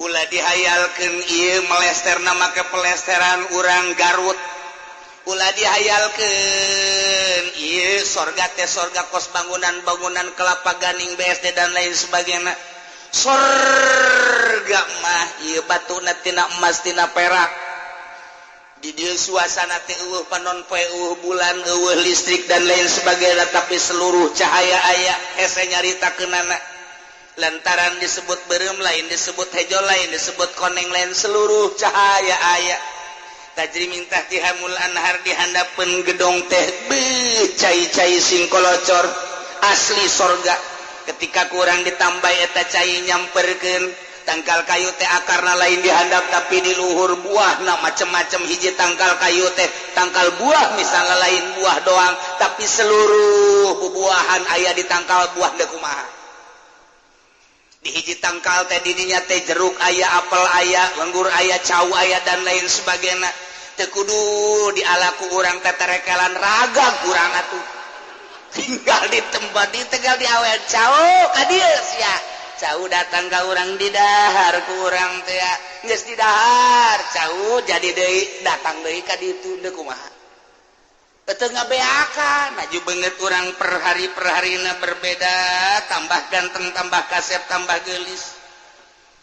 Ulah dihayalkeun ieu melesterna make pelesteran urang Garut. Ulah dihayalkeun ieu sorga teh sorga kos bangunan-bangunan kelapa ganing BSD dan lain sebagainya. Sorga mah ieu batuna tina emas tina perak. Di dieu suasana teh eueuh panon poe eueuh bulan eueuh listrik dan lain sebagainya tapi seluruh cahaya aya hese nyaritakeunana. Lantaran disebut beureum lain disebut hejo lain disebut koneng lain seluruh cahaya aya. Tajri min tahtihamul anhar di handapeun gedong teh beuh cai-cai singkolocor asli sorga. Ketika kurang ditambah eta cai nyamperkeun tangkal kayu teh akarna lain dihandap tapi di luhur buahna macem-macem hiji tangkal kayu teh tangkal buah misalnya lain buah doang tapi seluruh bubuahan aya di tangkal buah deui kumaha. Di hiji tangkal teh didinya teh jeruk aya, apel aya, lenggur aya, cau aya dan lain sebagainya. Teu kudu dialaku urang teh terekelan ragam urang atuh. Tinggal di tempat di tegal diawean cau ka dieu sia. Cau datang ka urang didahar ku urang teh geus didahar cau jadi deui datang deui ka ditu deui kumaha. Teu ngabeakan maju beungeut urang per hari per harina berbeda tambah ganteng tambah kasep tambah geulis.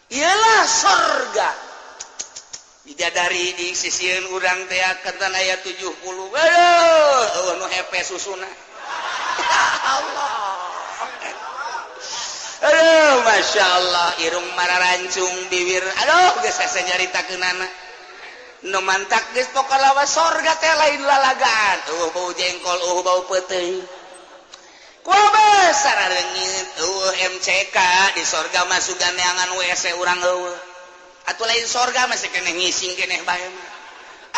Iyalah sorga. Bidadari di sisieun urang teh katan aya 70. Aduh, eueuh nu hepe susuna. Allah. Aduh, Masya Allah, irung mararancung bibir. Aduh, geus hese nyaritakeunana. Nu mantak geus pokona lawas sorga teh lain lalagaan. Eueuh bau jengkol, eueuh bau peuteuy. Kumaha sarareungit, eueuh MCK di sorga mah sugan neangan WC urang eueuh. Atuh lain sorga masih keneh ngising keneh bae mah.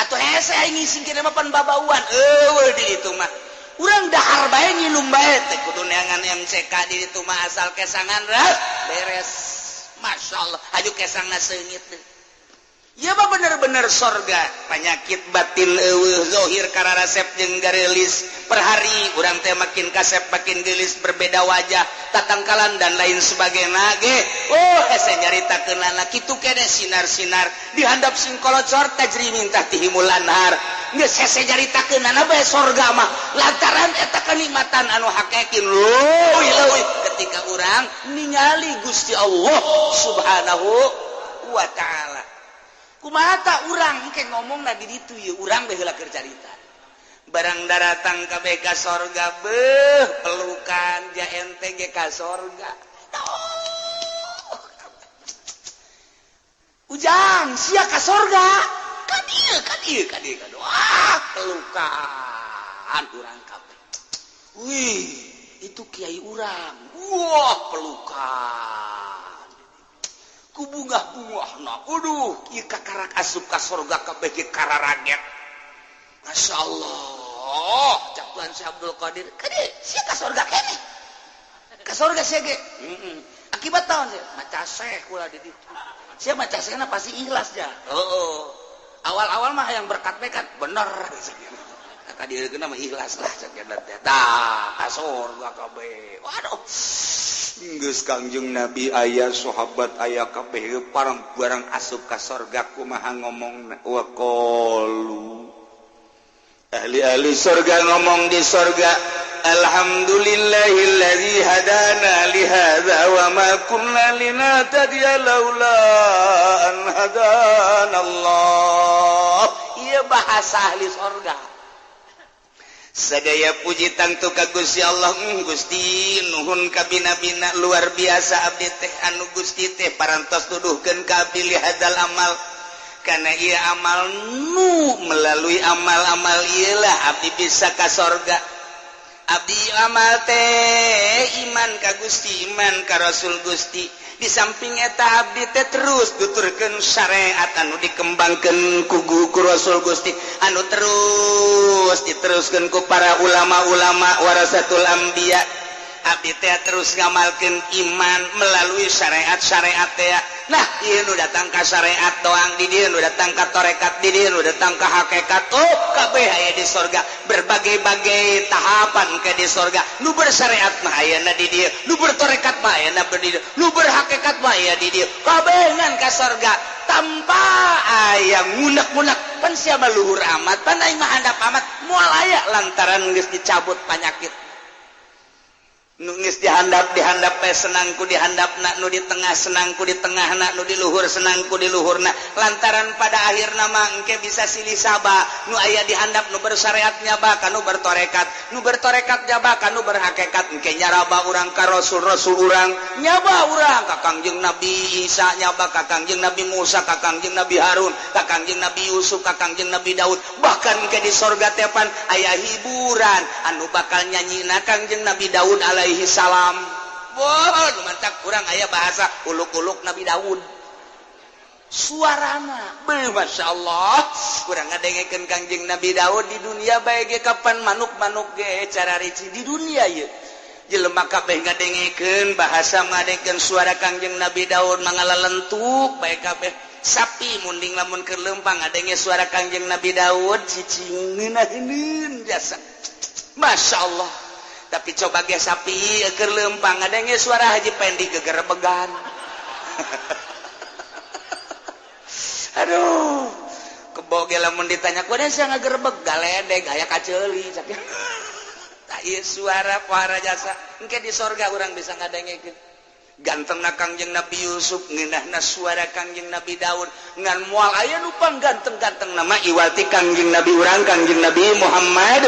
Atuh hese aing ngising keneh mah pan babauan. Eueuh di ditu mah. Urang dahar bae nginum bae teh kudu neangan MCK di ditu mah asal kesangan beres. Masya Allah, aju kesangna seungit teh. Ya mah bener-bener sorga, penyakit batin eueuh, zohir kararasep jeung garelis per hari urang teh makin kasep makin geulis, berbeda wajah, tatangkalan dan lain sebagainya ge. Oh, hese nyaritakeunana kitu kene sinar-sinar di handap singkolocor tajri min tahtihimul anhar. Geus hese nyaritakeunana bae sorga mah lantaran eta kenikmatan anu hakikin leuwih-leuwih ketika urang ningali Gusti Allah Subhanahu wa taala. Kumaha ta urang engke ngomongna di ditu ieu urang bae heula keur carita. Barang daratang kabeh ka sorga beuh pelukan ja ente ge ka sorga. Ujang sia ka sorga. Ka dieu ka dieu ka dieu ka dieu. Wah, pelukan urang kabeh. Wih, itu kiai urang. Wah, pelukan. Ku bungah-bungahna. Aduh, ieu kakarak asup ka sorga kabeh ge kararaget. Masya Allah, cak Tuhan Syekh Abdul Qadir, kade sia ka sorga keneh. Ka sorga sia ge. Akibat taon sia? Maca seh kula di ditu. Sia maca sehna pasti ikhlas ja. Heeh. Awal-awal mah yang berkat-berkat bener. Ka dieu mah ikhlas lah cak teh. Tah, ka sorga kabeh. Waduh. Geus Kangjeng Nabi aya sahabat aya kabeh parang barang asup ka sorga kumaha ngomongna wa qalu. Ahli-ahli sorga ngomong di sorga, alhamdulillahilladzi hadana li hadza wa ma kunna linahtadiya laula an hadana Allah. Ieu bahasa ahli sorga. Sadaya puji tangtu ka Gusti Allah. Gusti nuhun kabina-bina luar biasa abdi teh anu Gusti teh parantos tuduhkeun ka abdi li hadzal amal. Karena ieu amal nu melalui amal-amal ieu lah abdi bisa ka sorga. Abdi amal teh iman ka Gusti, iman ka Rasul Gusti. Di samping eta abdi teh terus tuturkeun syariat anu dikembangkeun ku Rasul Gusti, anu terus diteruskeun ku para ulama-ulama warasatul anbiya. Abdi teh terus ngamalkeun iman melalui syariat-syariat teh. Nah, ieu nu datang ka syariat doang, di dieu nu datang ka tarekat, di dieu nu datang ka hakikat. Oh, kabeh aya di sorga, berbagai-bagai tahapan ke di sorga. Nu bersyariat mah ayana di dieu, nu bertarekat mah ayana di dieu, nu berhakikat mah aya di dieu. Kabeh ngan ka sorga tanpa aya ngunek-ngunek. Pan sia mah luhur amat, pan aing mah handap amat, moal aya lantaran geus dicabut panyakit. Nu geus dihandap dihandap bae senangku dihandapna, nu di tengah senangku di tengahna, nu di luhur senangku di luhurna. Lantaran pada akhirna mah engke bisa silih saba, nu aya dihandap nu bersyariat nyaba ka nu bertorekat, nu bertorekat nyaba ka nu berhakikat. Engke nyaraba urang ka rasul-rasul urang, nyaba urang ka Kangjeng Nabi Isa, nyaba ka Kangjeng Nabi Musa, ka Kangjeng Nabi Harun, ka Kangjeng Nabi Yusuf, ka Kangjeng Nabi Daud. Bahkan engke di sorga teh pan aya hiburan anu bakal nyanyina Kangjeng Nabi Daud alaihi salam. Wah, mantak kurang aya bahasa uluk-uluk Nabi Daud. Suarana, beuh Masya Allah, kurang ngadengekeun Kangjeng Nabi Daud di dunia bae ge kapan manuk-manuk ge cara rici di dunia ieu. Jelema kabeh ngadengekeun bahasa ngadengekeun suara Kangjeng Nabi Daud mangalalentuk bae kabeh. Sapi munding lamun keur leumpang ngadenge suara Kangjeng Nabi Daud cicing ngeunaheun jasa. Masya Allah. Tapi coba ge sapi keur leumpang ngadenge suara Haji Pendi gegerebegan. Aduh, kebo ge lamun ditanya kudu sia ngagerebeg galedeg aya kaceuli cak. Tah ieu suara para jasa engke di sorga urang bisa ngadengekeun. Gantengna Kangjeng Nabi Yusuf, ngeunahna suara Kangjeng Nabi Daud, ngan moal aya nu pangganteng-ganteng nama iwati Kangjeng Nabi urang Kangjeng Nabi Muhammad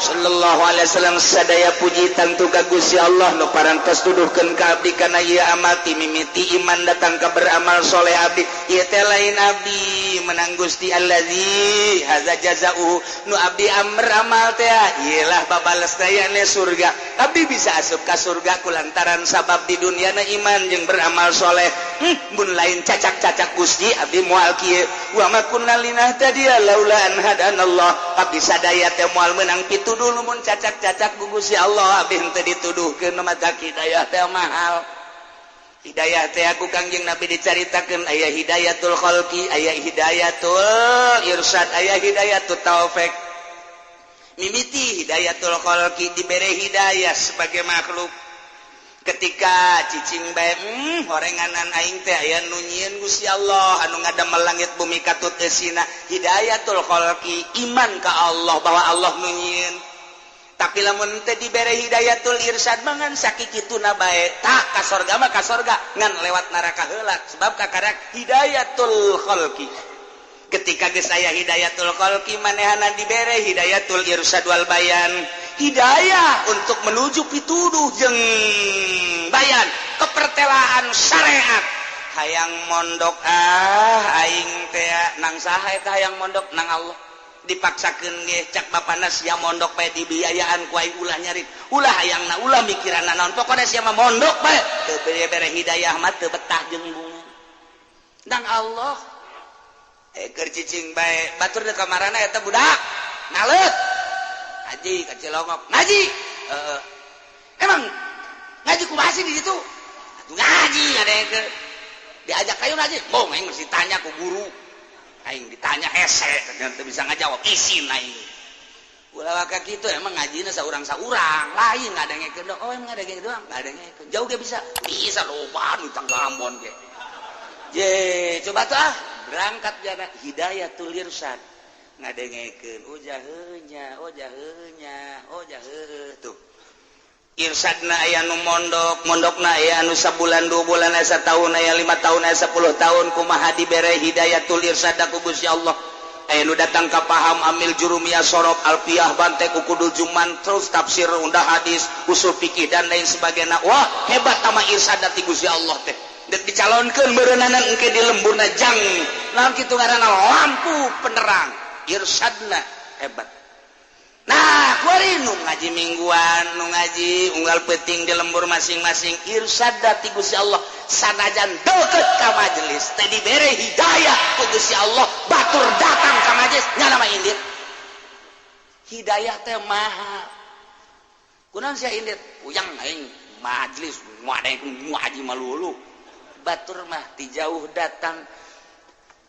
Sallallahu alaihi wasallam. Sadaya puji tangtu ka Gusti Allah nu parantos tuduhkeun ka abdi kana ieu amal ti mimiti iman datang ka beramal soleh abdi. Ieu teh lain abdi menang Gusti allazi hadza jazaa'uhu nu abdi beramal teh ieu lah babales dayane surga. Abdi bisa asup ka surga kulantaran sabab di dunyana iman jeung beramal soleh. Mun lain cacak-cacak Gusti abdi moal kieu. Wa ma kunna linahtadiya laula an hadanallah. Abdi sadaya teh moal meunang pituduh mun cacak-cacak ku Gusti Allah abdi henteu dituduhkeun mata hidayah teh mahal. Hidayah teh aku Kangjeng Nabi dicaritakeun aya hidayatul khalqi, aya hidayatul irsyad, aya hidayatul taufik. Mimiti hidayatul khalqi dibere hidayah sebagai makhluk. Ketika cicing bae horenganan aing teh aya nu nyieun Gusti Allah anu ngadamel langit bumi katut eusina. Hidayatul khalqi iman ka Allah bahwa Allah nu nyieun. Tapi lamun teh dibere hidayatul irsyad mangan sakikituna bae tak ka sorga mah ka sorga ngan lewat neraka heula sebab kakarak hidayatul khalqi. Ketika geus aya hidayatul khalqi manehana dibere hidayatul irsyad wal bayan, hidayah untuk menuju pituduh jeung bayan kepertelaan syariat. Hayang mondok ah aing teh nang saha eta hayang mondok nang Allah. Dipaksakeun ge cak bapana sia mondok bae dibiayaan ku aing ulah nyarit ulah hayangna ulah mikiranna naon pokona sia mah mondok bae teu bere hidayah mah teu betah jeung bunga nang Allah. Keur cicing bae batur deuk kamarana eta budak naleut ngaji ka Cilongok ngaji emang ngaji kumaha sih di ditu atuh ngaji ngadengkeun diajak kayu ngaji bong aing mesti tanya ku guru aing ditanya hese teu bisa ngajawab isin aing ulah waka kitu emang ngajina saurang-saurang lain ngadengekeun oh emang ngadengekeun doang ngadengekeun jauh ge bisa bisa loba nu tangga Ambon ge je coba tuh ah berangkat jana hidayatul irsyad ngadengekeun oh jaheunya oh jaheunya oh jaheuh tuh irsyadna aya nu mondok mondokna aya anu sabulan 2 bulan aya sataun aya 5 tahun aya 10 tahun kumaha dibere hidayatul irsyad ku Gusti Allah. Aya nu datang ka paham amil jurumiyah sorob alfiyah bantek ukudul juman terus tafsir undah hadis usul fikih dan lain sebagainya. Wah hebat tama irsyad ti Gusti Allah teh dek dicalonkeun beureunana engke di lemburna jang naon kitu ngaranna lampu penerang irsyadna hebat. Nah, kuari nu ngaji mingguan, nu ngaji unggal peuting di lembur masing-masing irsyad ti Gusti Allah sanajan deukeut ka majelis teh dibere hidayah ku Gusti Allah batur datang ka majelis nyana mah indit. Hidayah teh maha. Kunaon sia indit? Puyang aing majelis ngadeng ngaji malulu. Batur mah ti jauh datang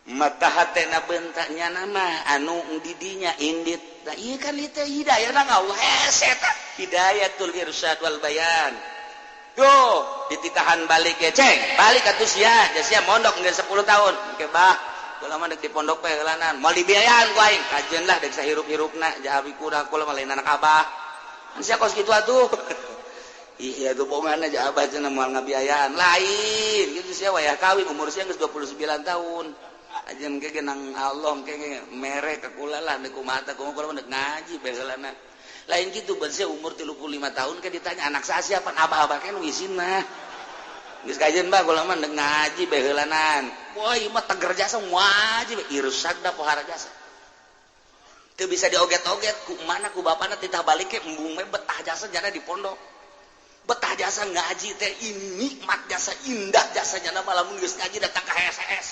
mata hatena bentaknya nama anu didinya indit. Nah iya kan itu hidayah nang Allah hese eta hidayatul irsyad wal bayan. Yo dititahan balik ya ceng balik atuh sia sia mondok geus 10 tahun engke bah kula mah deuk di pondok bae heulanan moal dibiayaan ku aing kajeun lah deuk sahirup-hirupna jahabi kurang kula mah lain anak abah sia kos kitu atuh. Iya tuh bongan aja abah cenah moal ngabiayaan lain gitu sia wayah kawin umur sia geus 29 tahun ajen ge nang Allah ge mere ka kula lah deuk kumaha teh kula mah deuk ngaji bae heulana lain kitu ban sia umur 35 tahun ke ditanya anak saha siapa abah-abah kan isinna geus kajeun bah kula mah deuk ngaji bae heulanan wah ieu mah teger jasa ngaji bae irsyad da pohara jasa teu bisa dioget-oget ku mana ku bapana titah balik ke embung we betah jasa jana di pondok betah jasa ngaji teh ini nikmat jasa indah jasa jana lamun geus ngaji datang ka HSS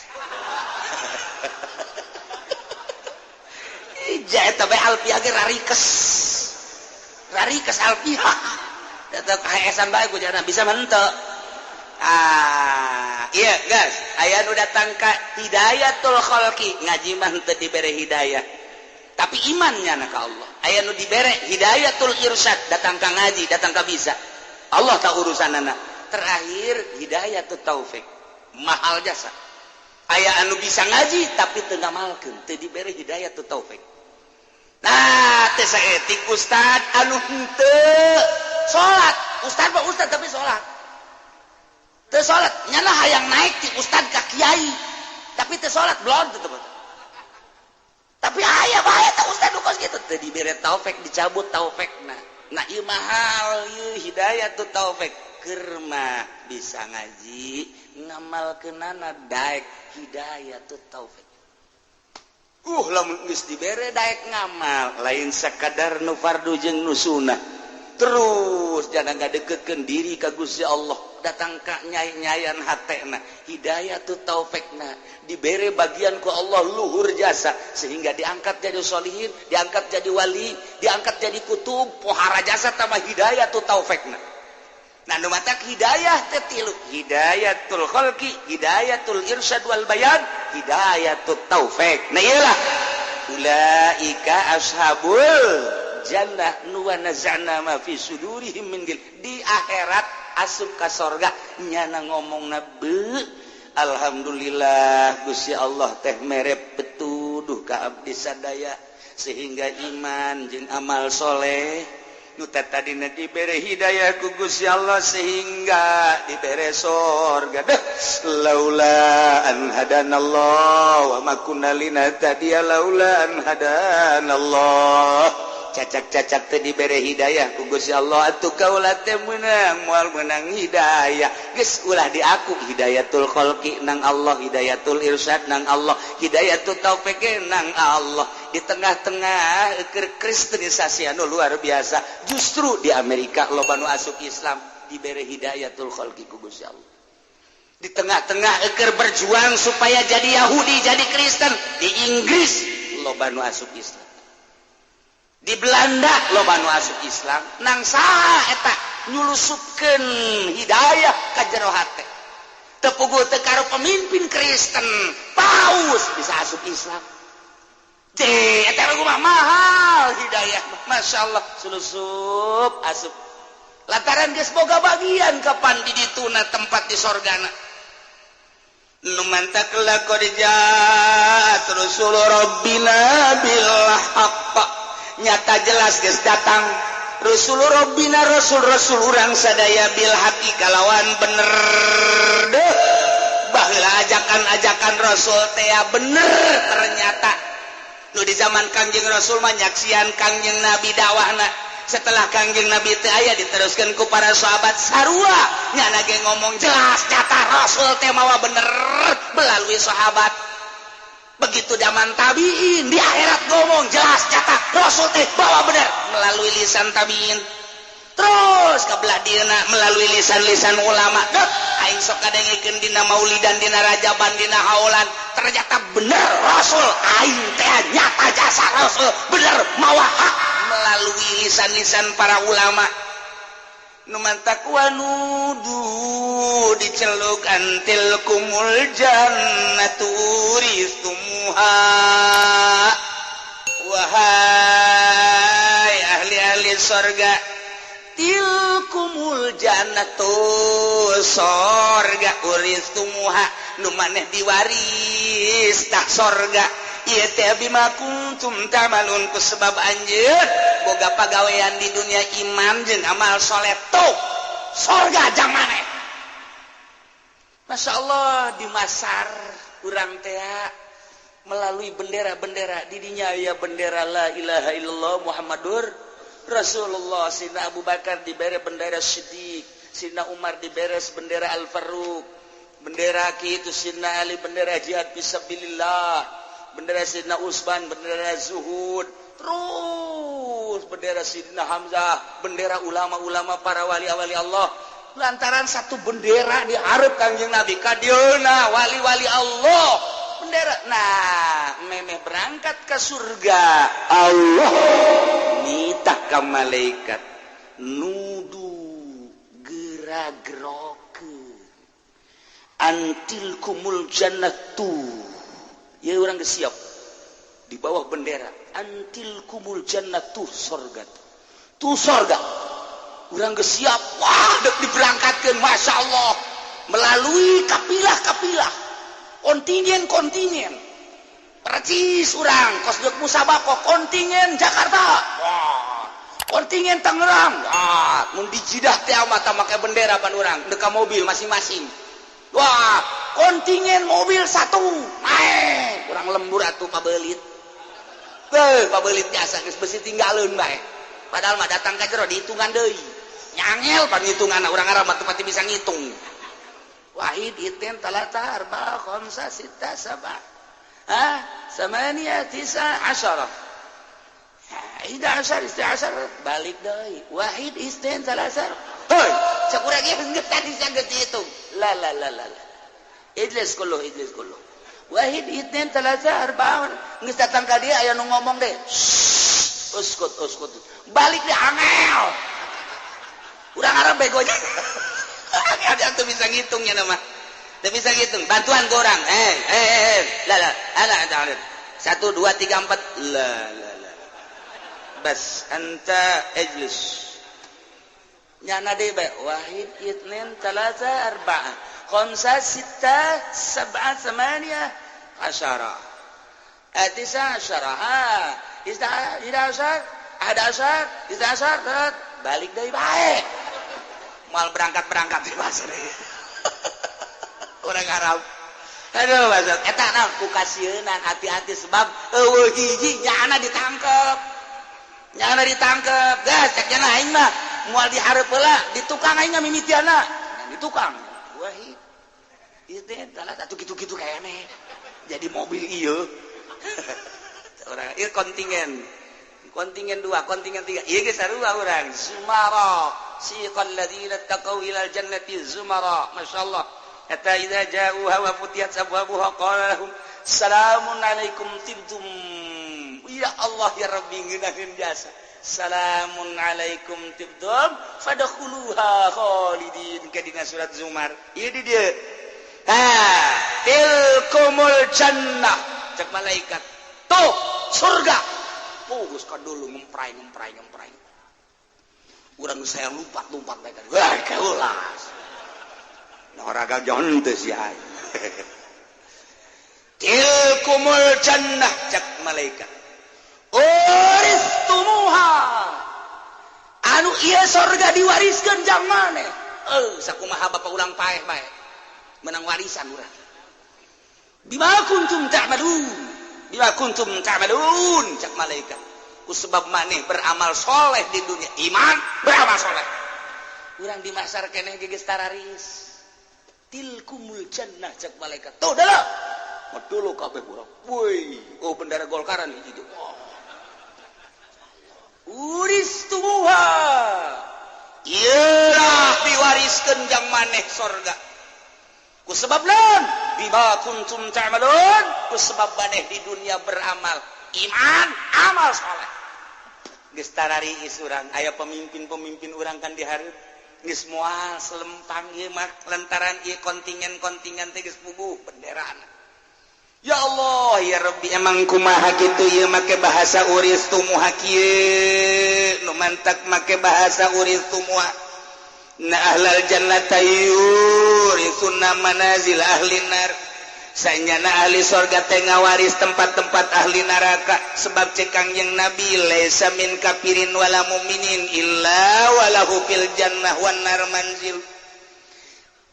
ija eta bae alfiah ge rarikes rarikes alfiah datang ka HSan bae ku jana bisa mah henteu ah iya guys aya nu datang ka hidayatul khalqi ngaji mah henteu dibere hidayah tapi imannya na ka Allah aya nu dibere hidayatul irsyad datang ka ngaji datang ka bisa Allah tak urusan anak. Terakhir hidayatul taufik mahal jasa aya anu bisa ngaji tapi teu ngamalkeun teu dibere hidayatul taufik. Nah teh saetik ustad anu henteu salat ustad mah ustad tapi salat teu salat nyana hayang naik ti ustad ka kiai tapi teu salat belum teu. Tapi aya bae tah ustad kos kitu teu dibere taufik, dicabut taufikna. Nah, ieu mahal ieu hidayatut taufik. Keur mah bisa ngaji, ngamalkeunana daek hidayatut taufik. Lamun geus dibere daek ngamal, lain sakadar nu fardu jeung nu sunah. Terus jangan ngadeketkeun diri ka Gusti Allah, datang ka nyai-nyayan hatena, hidayatut taufikna dibere bagian ku Allah luhur jasa sehingga diangkat jadi solihin, diangkat jadi wali, diangkat jadi kutub, pohara jasa tambah hidayatut taufikna. Nah, nu matak hidayah teh tilu, hidayatul khalqi, hidayatul irsyad wal bayan, hidayatut taufik. Nah, iyalah ulaika ashabul jannah nu wa naza'na ma fi sudurihim min gil. Di akhirat asup ka sorga nyana ngomongna be alhamdulillah Gusti Allah teh mere petuduh ka abdi sadaya sehingga iman jeung amal soleh nu tadina dibere hidayah ku Gusti Allah sehingga dibere sorga. Deh laula an hadanallah wa ma kunna linahtadiya laula an hadanallah. Cacak-cacak teh dibere hidayah ku Gusti Allah atuh kaula teh meunang moal meunang hidayah. Geus ulah diaku hidayatul khalqi nang Allah, hidayatul irsyad nang Allah, hidayatul taufik nang Allah. Di tengah-tengah keur kristenisasi anu luar biasa, justru di Amerika loba nu asup Islam dibere hidayatul khalqi ku Gusti Allah. Di tengah-tengah keur berjuang supaya jadi Yahudi, jadi Kristen, di Inggris loba nu asup Islam. Di Belanda loba nu asup Islam, nang saha eta nyulusupkeun hidayah ka jero hate. Teu puguh teu karo pemimpin Kristen, paus bisa asup Islam. Cih, eta mah mahal hidayah, Masya Allah, sulusup asup. Lantaran geus boga bagian kapan di dituna tempat di sorgana. Nu mantak laqad ja'at rusul rabbina bil haqq. Nyata jelas geus datang Rasul Rabbina, Rasul-rasul urang sadaya bil haqi kalawan bener. Deh baheula ajakan-ajakan Rasul teh bener ternyata. Nu di zaman Kangjeng Rasul mah nyaksian Kangjeng Nabi dakwahna. Setelah Kangjeng Nabi teh aya diteruskeun ku para sahabat sarua nyana ge ngomong jelas nyata Rasul teh mawa bener melalui sahabat. Begitu zaman tabiin di akhirat ngomong jelas nyata Rasul teh bawa bener melalui lisan tabiin. Terus ke belah dieuna melalui lisan-lisan ulama. Deh aing sok kadengekeun dina maulidan, dina rajaban, dina haulan, ternyata bener Rasul aing teh nyata jasa Rasul bener mawa hak melalui lisan-lisan para ulama. Nu mantak wanudu diceluk antil kumul jannatu uristumuha. Wahai ahli-ahli sorga, tilkumul jannatu sorga uristumuha nu maneh diwaris tah sorga. Ieu teh bima kuntum ta'malun ku sebab anjeun boga pagawean di dunia iman jeung amal soleh tuh sorga jang maneh. Masya Allah di Masar urang teh melalui bendera-bendera didinya aya bendera la ilaha illallah Muhammadur Rasulullah. Sina Abu Bakar dibere bendera Siddiq, Sina Umar dibere bendera Al-Faruq, bendera kitu Sina Ali bendera jihad fisabilillah, bendera Sidna Utsman bendera zuhud, terus bendera Sidna Hamzah, bendera ulama-ulama para wali-wali Allah. Lantaran satu bendera dihareup Kangjeng Nabi kadieuna wali-wali Allah bendera. Nah, memeh berangkat ke surga Allah nitah ka malaikat nudu gera-gerokeun antil kumul jannatu. Ya orang geus siap di bawah bendera antil kumul jannatu sorga tuh sorga. Urang geus siap, wah dek diberangkatkeun Masya Allah melalui kapilah-kapilah kontingen-kontingen percis urang kos deuk musabaqah kontingen Jakarta, wah kontingen Tangerang, wah mun di Jidah teh mata make bendera pan urang deuk ka mobil masing-masing. Wah kontingen mobil satu naik kurang lembur atuh pabelit. Beuh, pabelit jasa geus besi tinggaleun bae. Padahal mah datang ka jero dihitungan deui. Nyangel panghitungan urang Arab mah teu pati bisa ngitung. Wahid, itsnain, talata, arba, khamsa, sitta, sab'a. Ha? Samania, tisa, asyara. Ihda asyar, isna asyar, balik deui. Wahid, itsnain, talata. Hoi, cek urang ieu geus tadi geus dihitung. La la la la la. Ijlis kullu, ijlis kullu. Wahid, itsnain, talata, arba. Geus datang ka dia aya nu ngomong deh. Uskut, uskut. Balik deh angel. Urang Arab begonya. Ada tuh bisa ngitungnya nama. Tuh bisa ngitung. Bantuan ke orang. Eh, eh, eh, la la, ana ana. Satu, dua, tiga, empat. La la la. Bas, anta ijlis. Nyana deh bae. Wahid, itsnain, talata, arba'ah, khamsa, sitta, sab'a, samaniya, asyara. Tisa asyara. Ha, isna, ida asyar, ada asyar, isna asyar, balik deui bae. Mal berangkat-berangkat di pasar. Orang Arab. Aduh, bahasa eta naon ku kasieunan, hati-hati sebab eueuh hiji nyana ditangkep. Nyana ditangkep. Gas cek nyana aing mah moal dihareup heula, di tukang aing mah mimitiana. Di tukang. Wahid. Ieu teh atuh kitu-kitu keneh. Jadi mobil ieu. Orang ieu kontingen. Kontingen dua, kontingen tiga. Ieu geus sarua urang. Zumara. Siqal ladzina taqaw ilal jannati zumara. Masyaallah. Hatta idza ja'uha wa futiyat abwabuha qala lahum salamun alaikum tibtum. Ya Allah ya Rabbi ngeunaheun jasa. Salamun alaikum tibtum fadkhuluha khalidin ka dina surat Zumar. Ieu di dieu. Ha, tilkumul jannah cek malaikat. Tuh surga. Oh, geus kadulu ngemprai ngemprai ngemprai. Urang saya lompat-lompat bae kan. Wah, kaulas. Nah, raga jangan teu sia. Tilkumul jannah cek malaikat. Uristumuha. Anu ieu sorga diwariskeun jang maneh. Sakumaha bapak urang paeh bae. Menang warisan urang. Bima kuntum ta'malun. Bima kuntum ta'malun cek malaikat. Ku sebab maneh beramal soleh di dunia, iman beramal soleh. Urang di masar keneh geus tararis. Tilkumul jannah cek malaikat. Tuh dah. Medulu kabeh urang. Woi, oh bendera Golkaran hiji teh. Oh. Uristumuha. Ieu diwariskeun jang maneh sorga. Ku sebab naon? Bima kuntum ta'malun. Ku sebab maneh di dunia beramal iman, amal soleh. Geus tarariis urang, aya pemimpin-pemimpin urang kan dihareup. Geus moal selempang ieu mah lantaran ieu kontingen-kontingen teh geus puguh benderana. Ya Allah ya Rabbi, emang kumaha kitu ieu make bahasa uristumuha kieu nu mantak make bahasa uristumuha. Na ahlal jannata yurisuna manazil ahli nar. Sanyana ahli sorga teh ngawaris tempat-tempat ahli neraka sebab cek Kangjeng Nabi laisa min kafirin wala muminin illa walahu fil jannah wan nar manzil.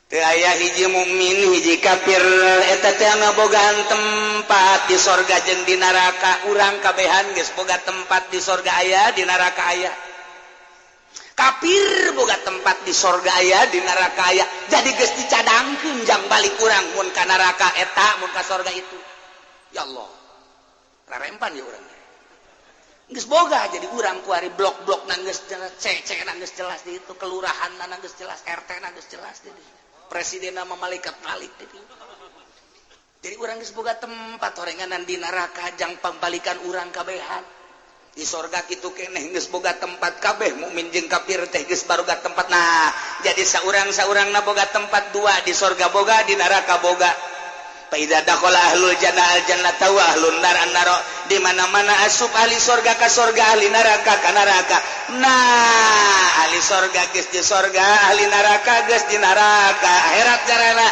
Teu aya hiji mukmin hiji kafir eta teh ngabogaan tempat di sorga jeung di neraka. Urang kabehan geus boga tempat di sorga aya, di neraka aya. Kafir boga tempat di sorga aya, di neraka aya. Jadi geus dicadangkeun jang balik urang mun ka neraka eta, mun ka sorga itu. Ya Allah. Rarempan ya urang. Geus boga jadi urang kuari blok-blok na geus jelas, CC na geus jelas di itu, kelurahan na geus jelas, RT na geus jelas di dieu. Presiden nama malaikat malik di dieu. Jadi urang geus boga tempat horenganan di neraka jang pambalikan urang kabehan. Di sorga kitu keneh geus boga tempat kabeh mukmin jeung kafir teh geus baroga tempat. Nah, jadi saurang-saurangna boga tempat dua, di sorga boga, di neraka boga. Fa idza dakhala ahlul jannah al jannata wa ahlun nar an nar. Di mana-mana asup ahli sorga ka sorga, ahli neraka ka neraka. Nah, ahli sorga geus di sorga, ahli neraka geus di neraka. Akhirat jarana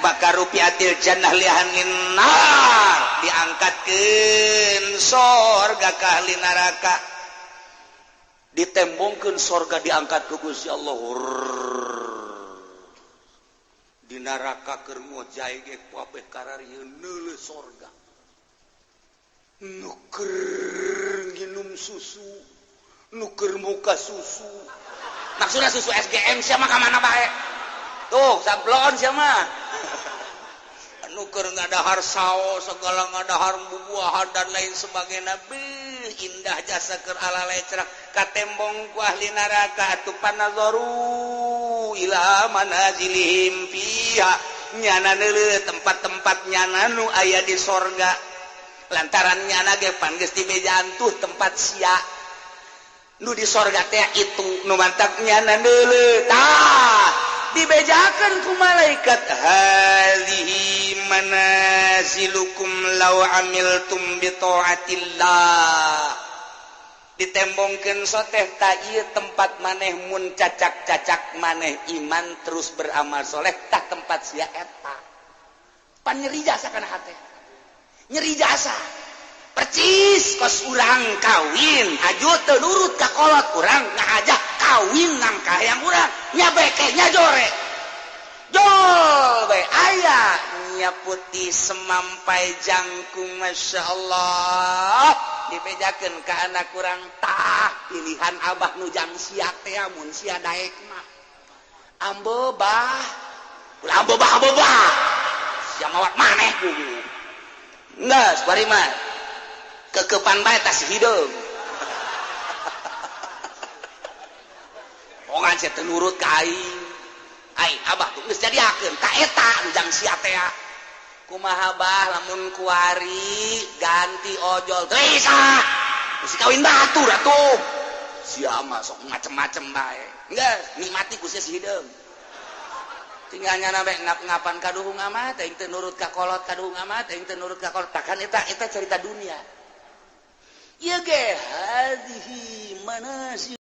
bakal rufiatil jannah li ahlin nar, diangkatkeun sorga ka ahli neraka, ditembongkeun sorga diangkat ku Gusti Allah. Di neraka keur ngojay ge kabeh kararieun neuleuh sorga. Nu keur nginum susu, nu keur muka susu, maksudnya susu SGM. Siapa ka mana bae tuh sablon, siapa nu keur ngadahar saos segala, ngadahar bubuahan dan lain sebagainya. Beuh, indah jasa keur ala lecrak, katembong ku ahli neraka atuh. Fanazaru ila manazilihim fiha, nyana neuleuh tempat-tempat nyana nu aya di sorga, lantaran nyana ge pan geus dibejaan tuh tempat sia nu di sorga teh. Itu nu mantak nyana neuleuh, tah dibejakan ku malaikat, hadhihi manazilukum law amiltum bi taatillah. Ditembongkeun soteh, tah ieu tempat maneh mun cacak-cacak maneh iman terus beramal soleh, tah tempat sia eta. Pan nyeri jasa kana hate, nyeri jasa percis kos urang kawin haju teu nurut ka kolot urang, ngajak kawin nang kahayang urang nya, beke nya jore jol bae aya nya putih semampai jangkung. Masya Allah, dibejakeun ka anak kurang, tah pilihan abah nu jang sia teh mun sia daek mah. Ambo bah, ulah ambo bah, ambo bah sia mawat maneh ku geus bari mah kekepan bae tas hideung. Ongan sia teu nurut ka aing, aing abah tuh geus jadiakeun ka eta nu jang sia teh. Kumaha bah lamun kuari ganti ojol? Teu bisa, mesti kawin batur atuh. Sia mah sok macem-macem bae. Geus nikmati ku sia si hideung, tinggal nyana bae ngap-ngapan kaduhung amat aing teu nurut ka kolot, kaduhung amat aing teu nurut ka kolot. Takkan eta eta cerita dunia ieu ge, hadhihi manazil.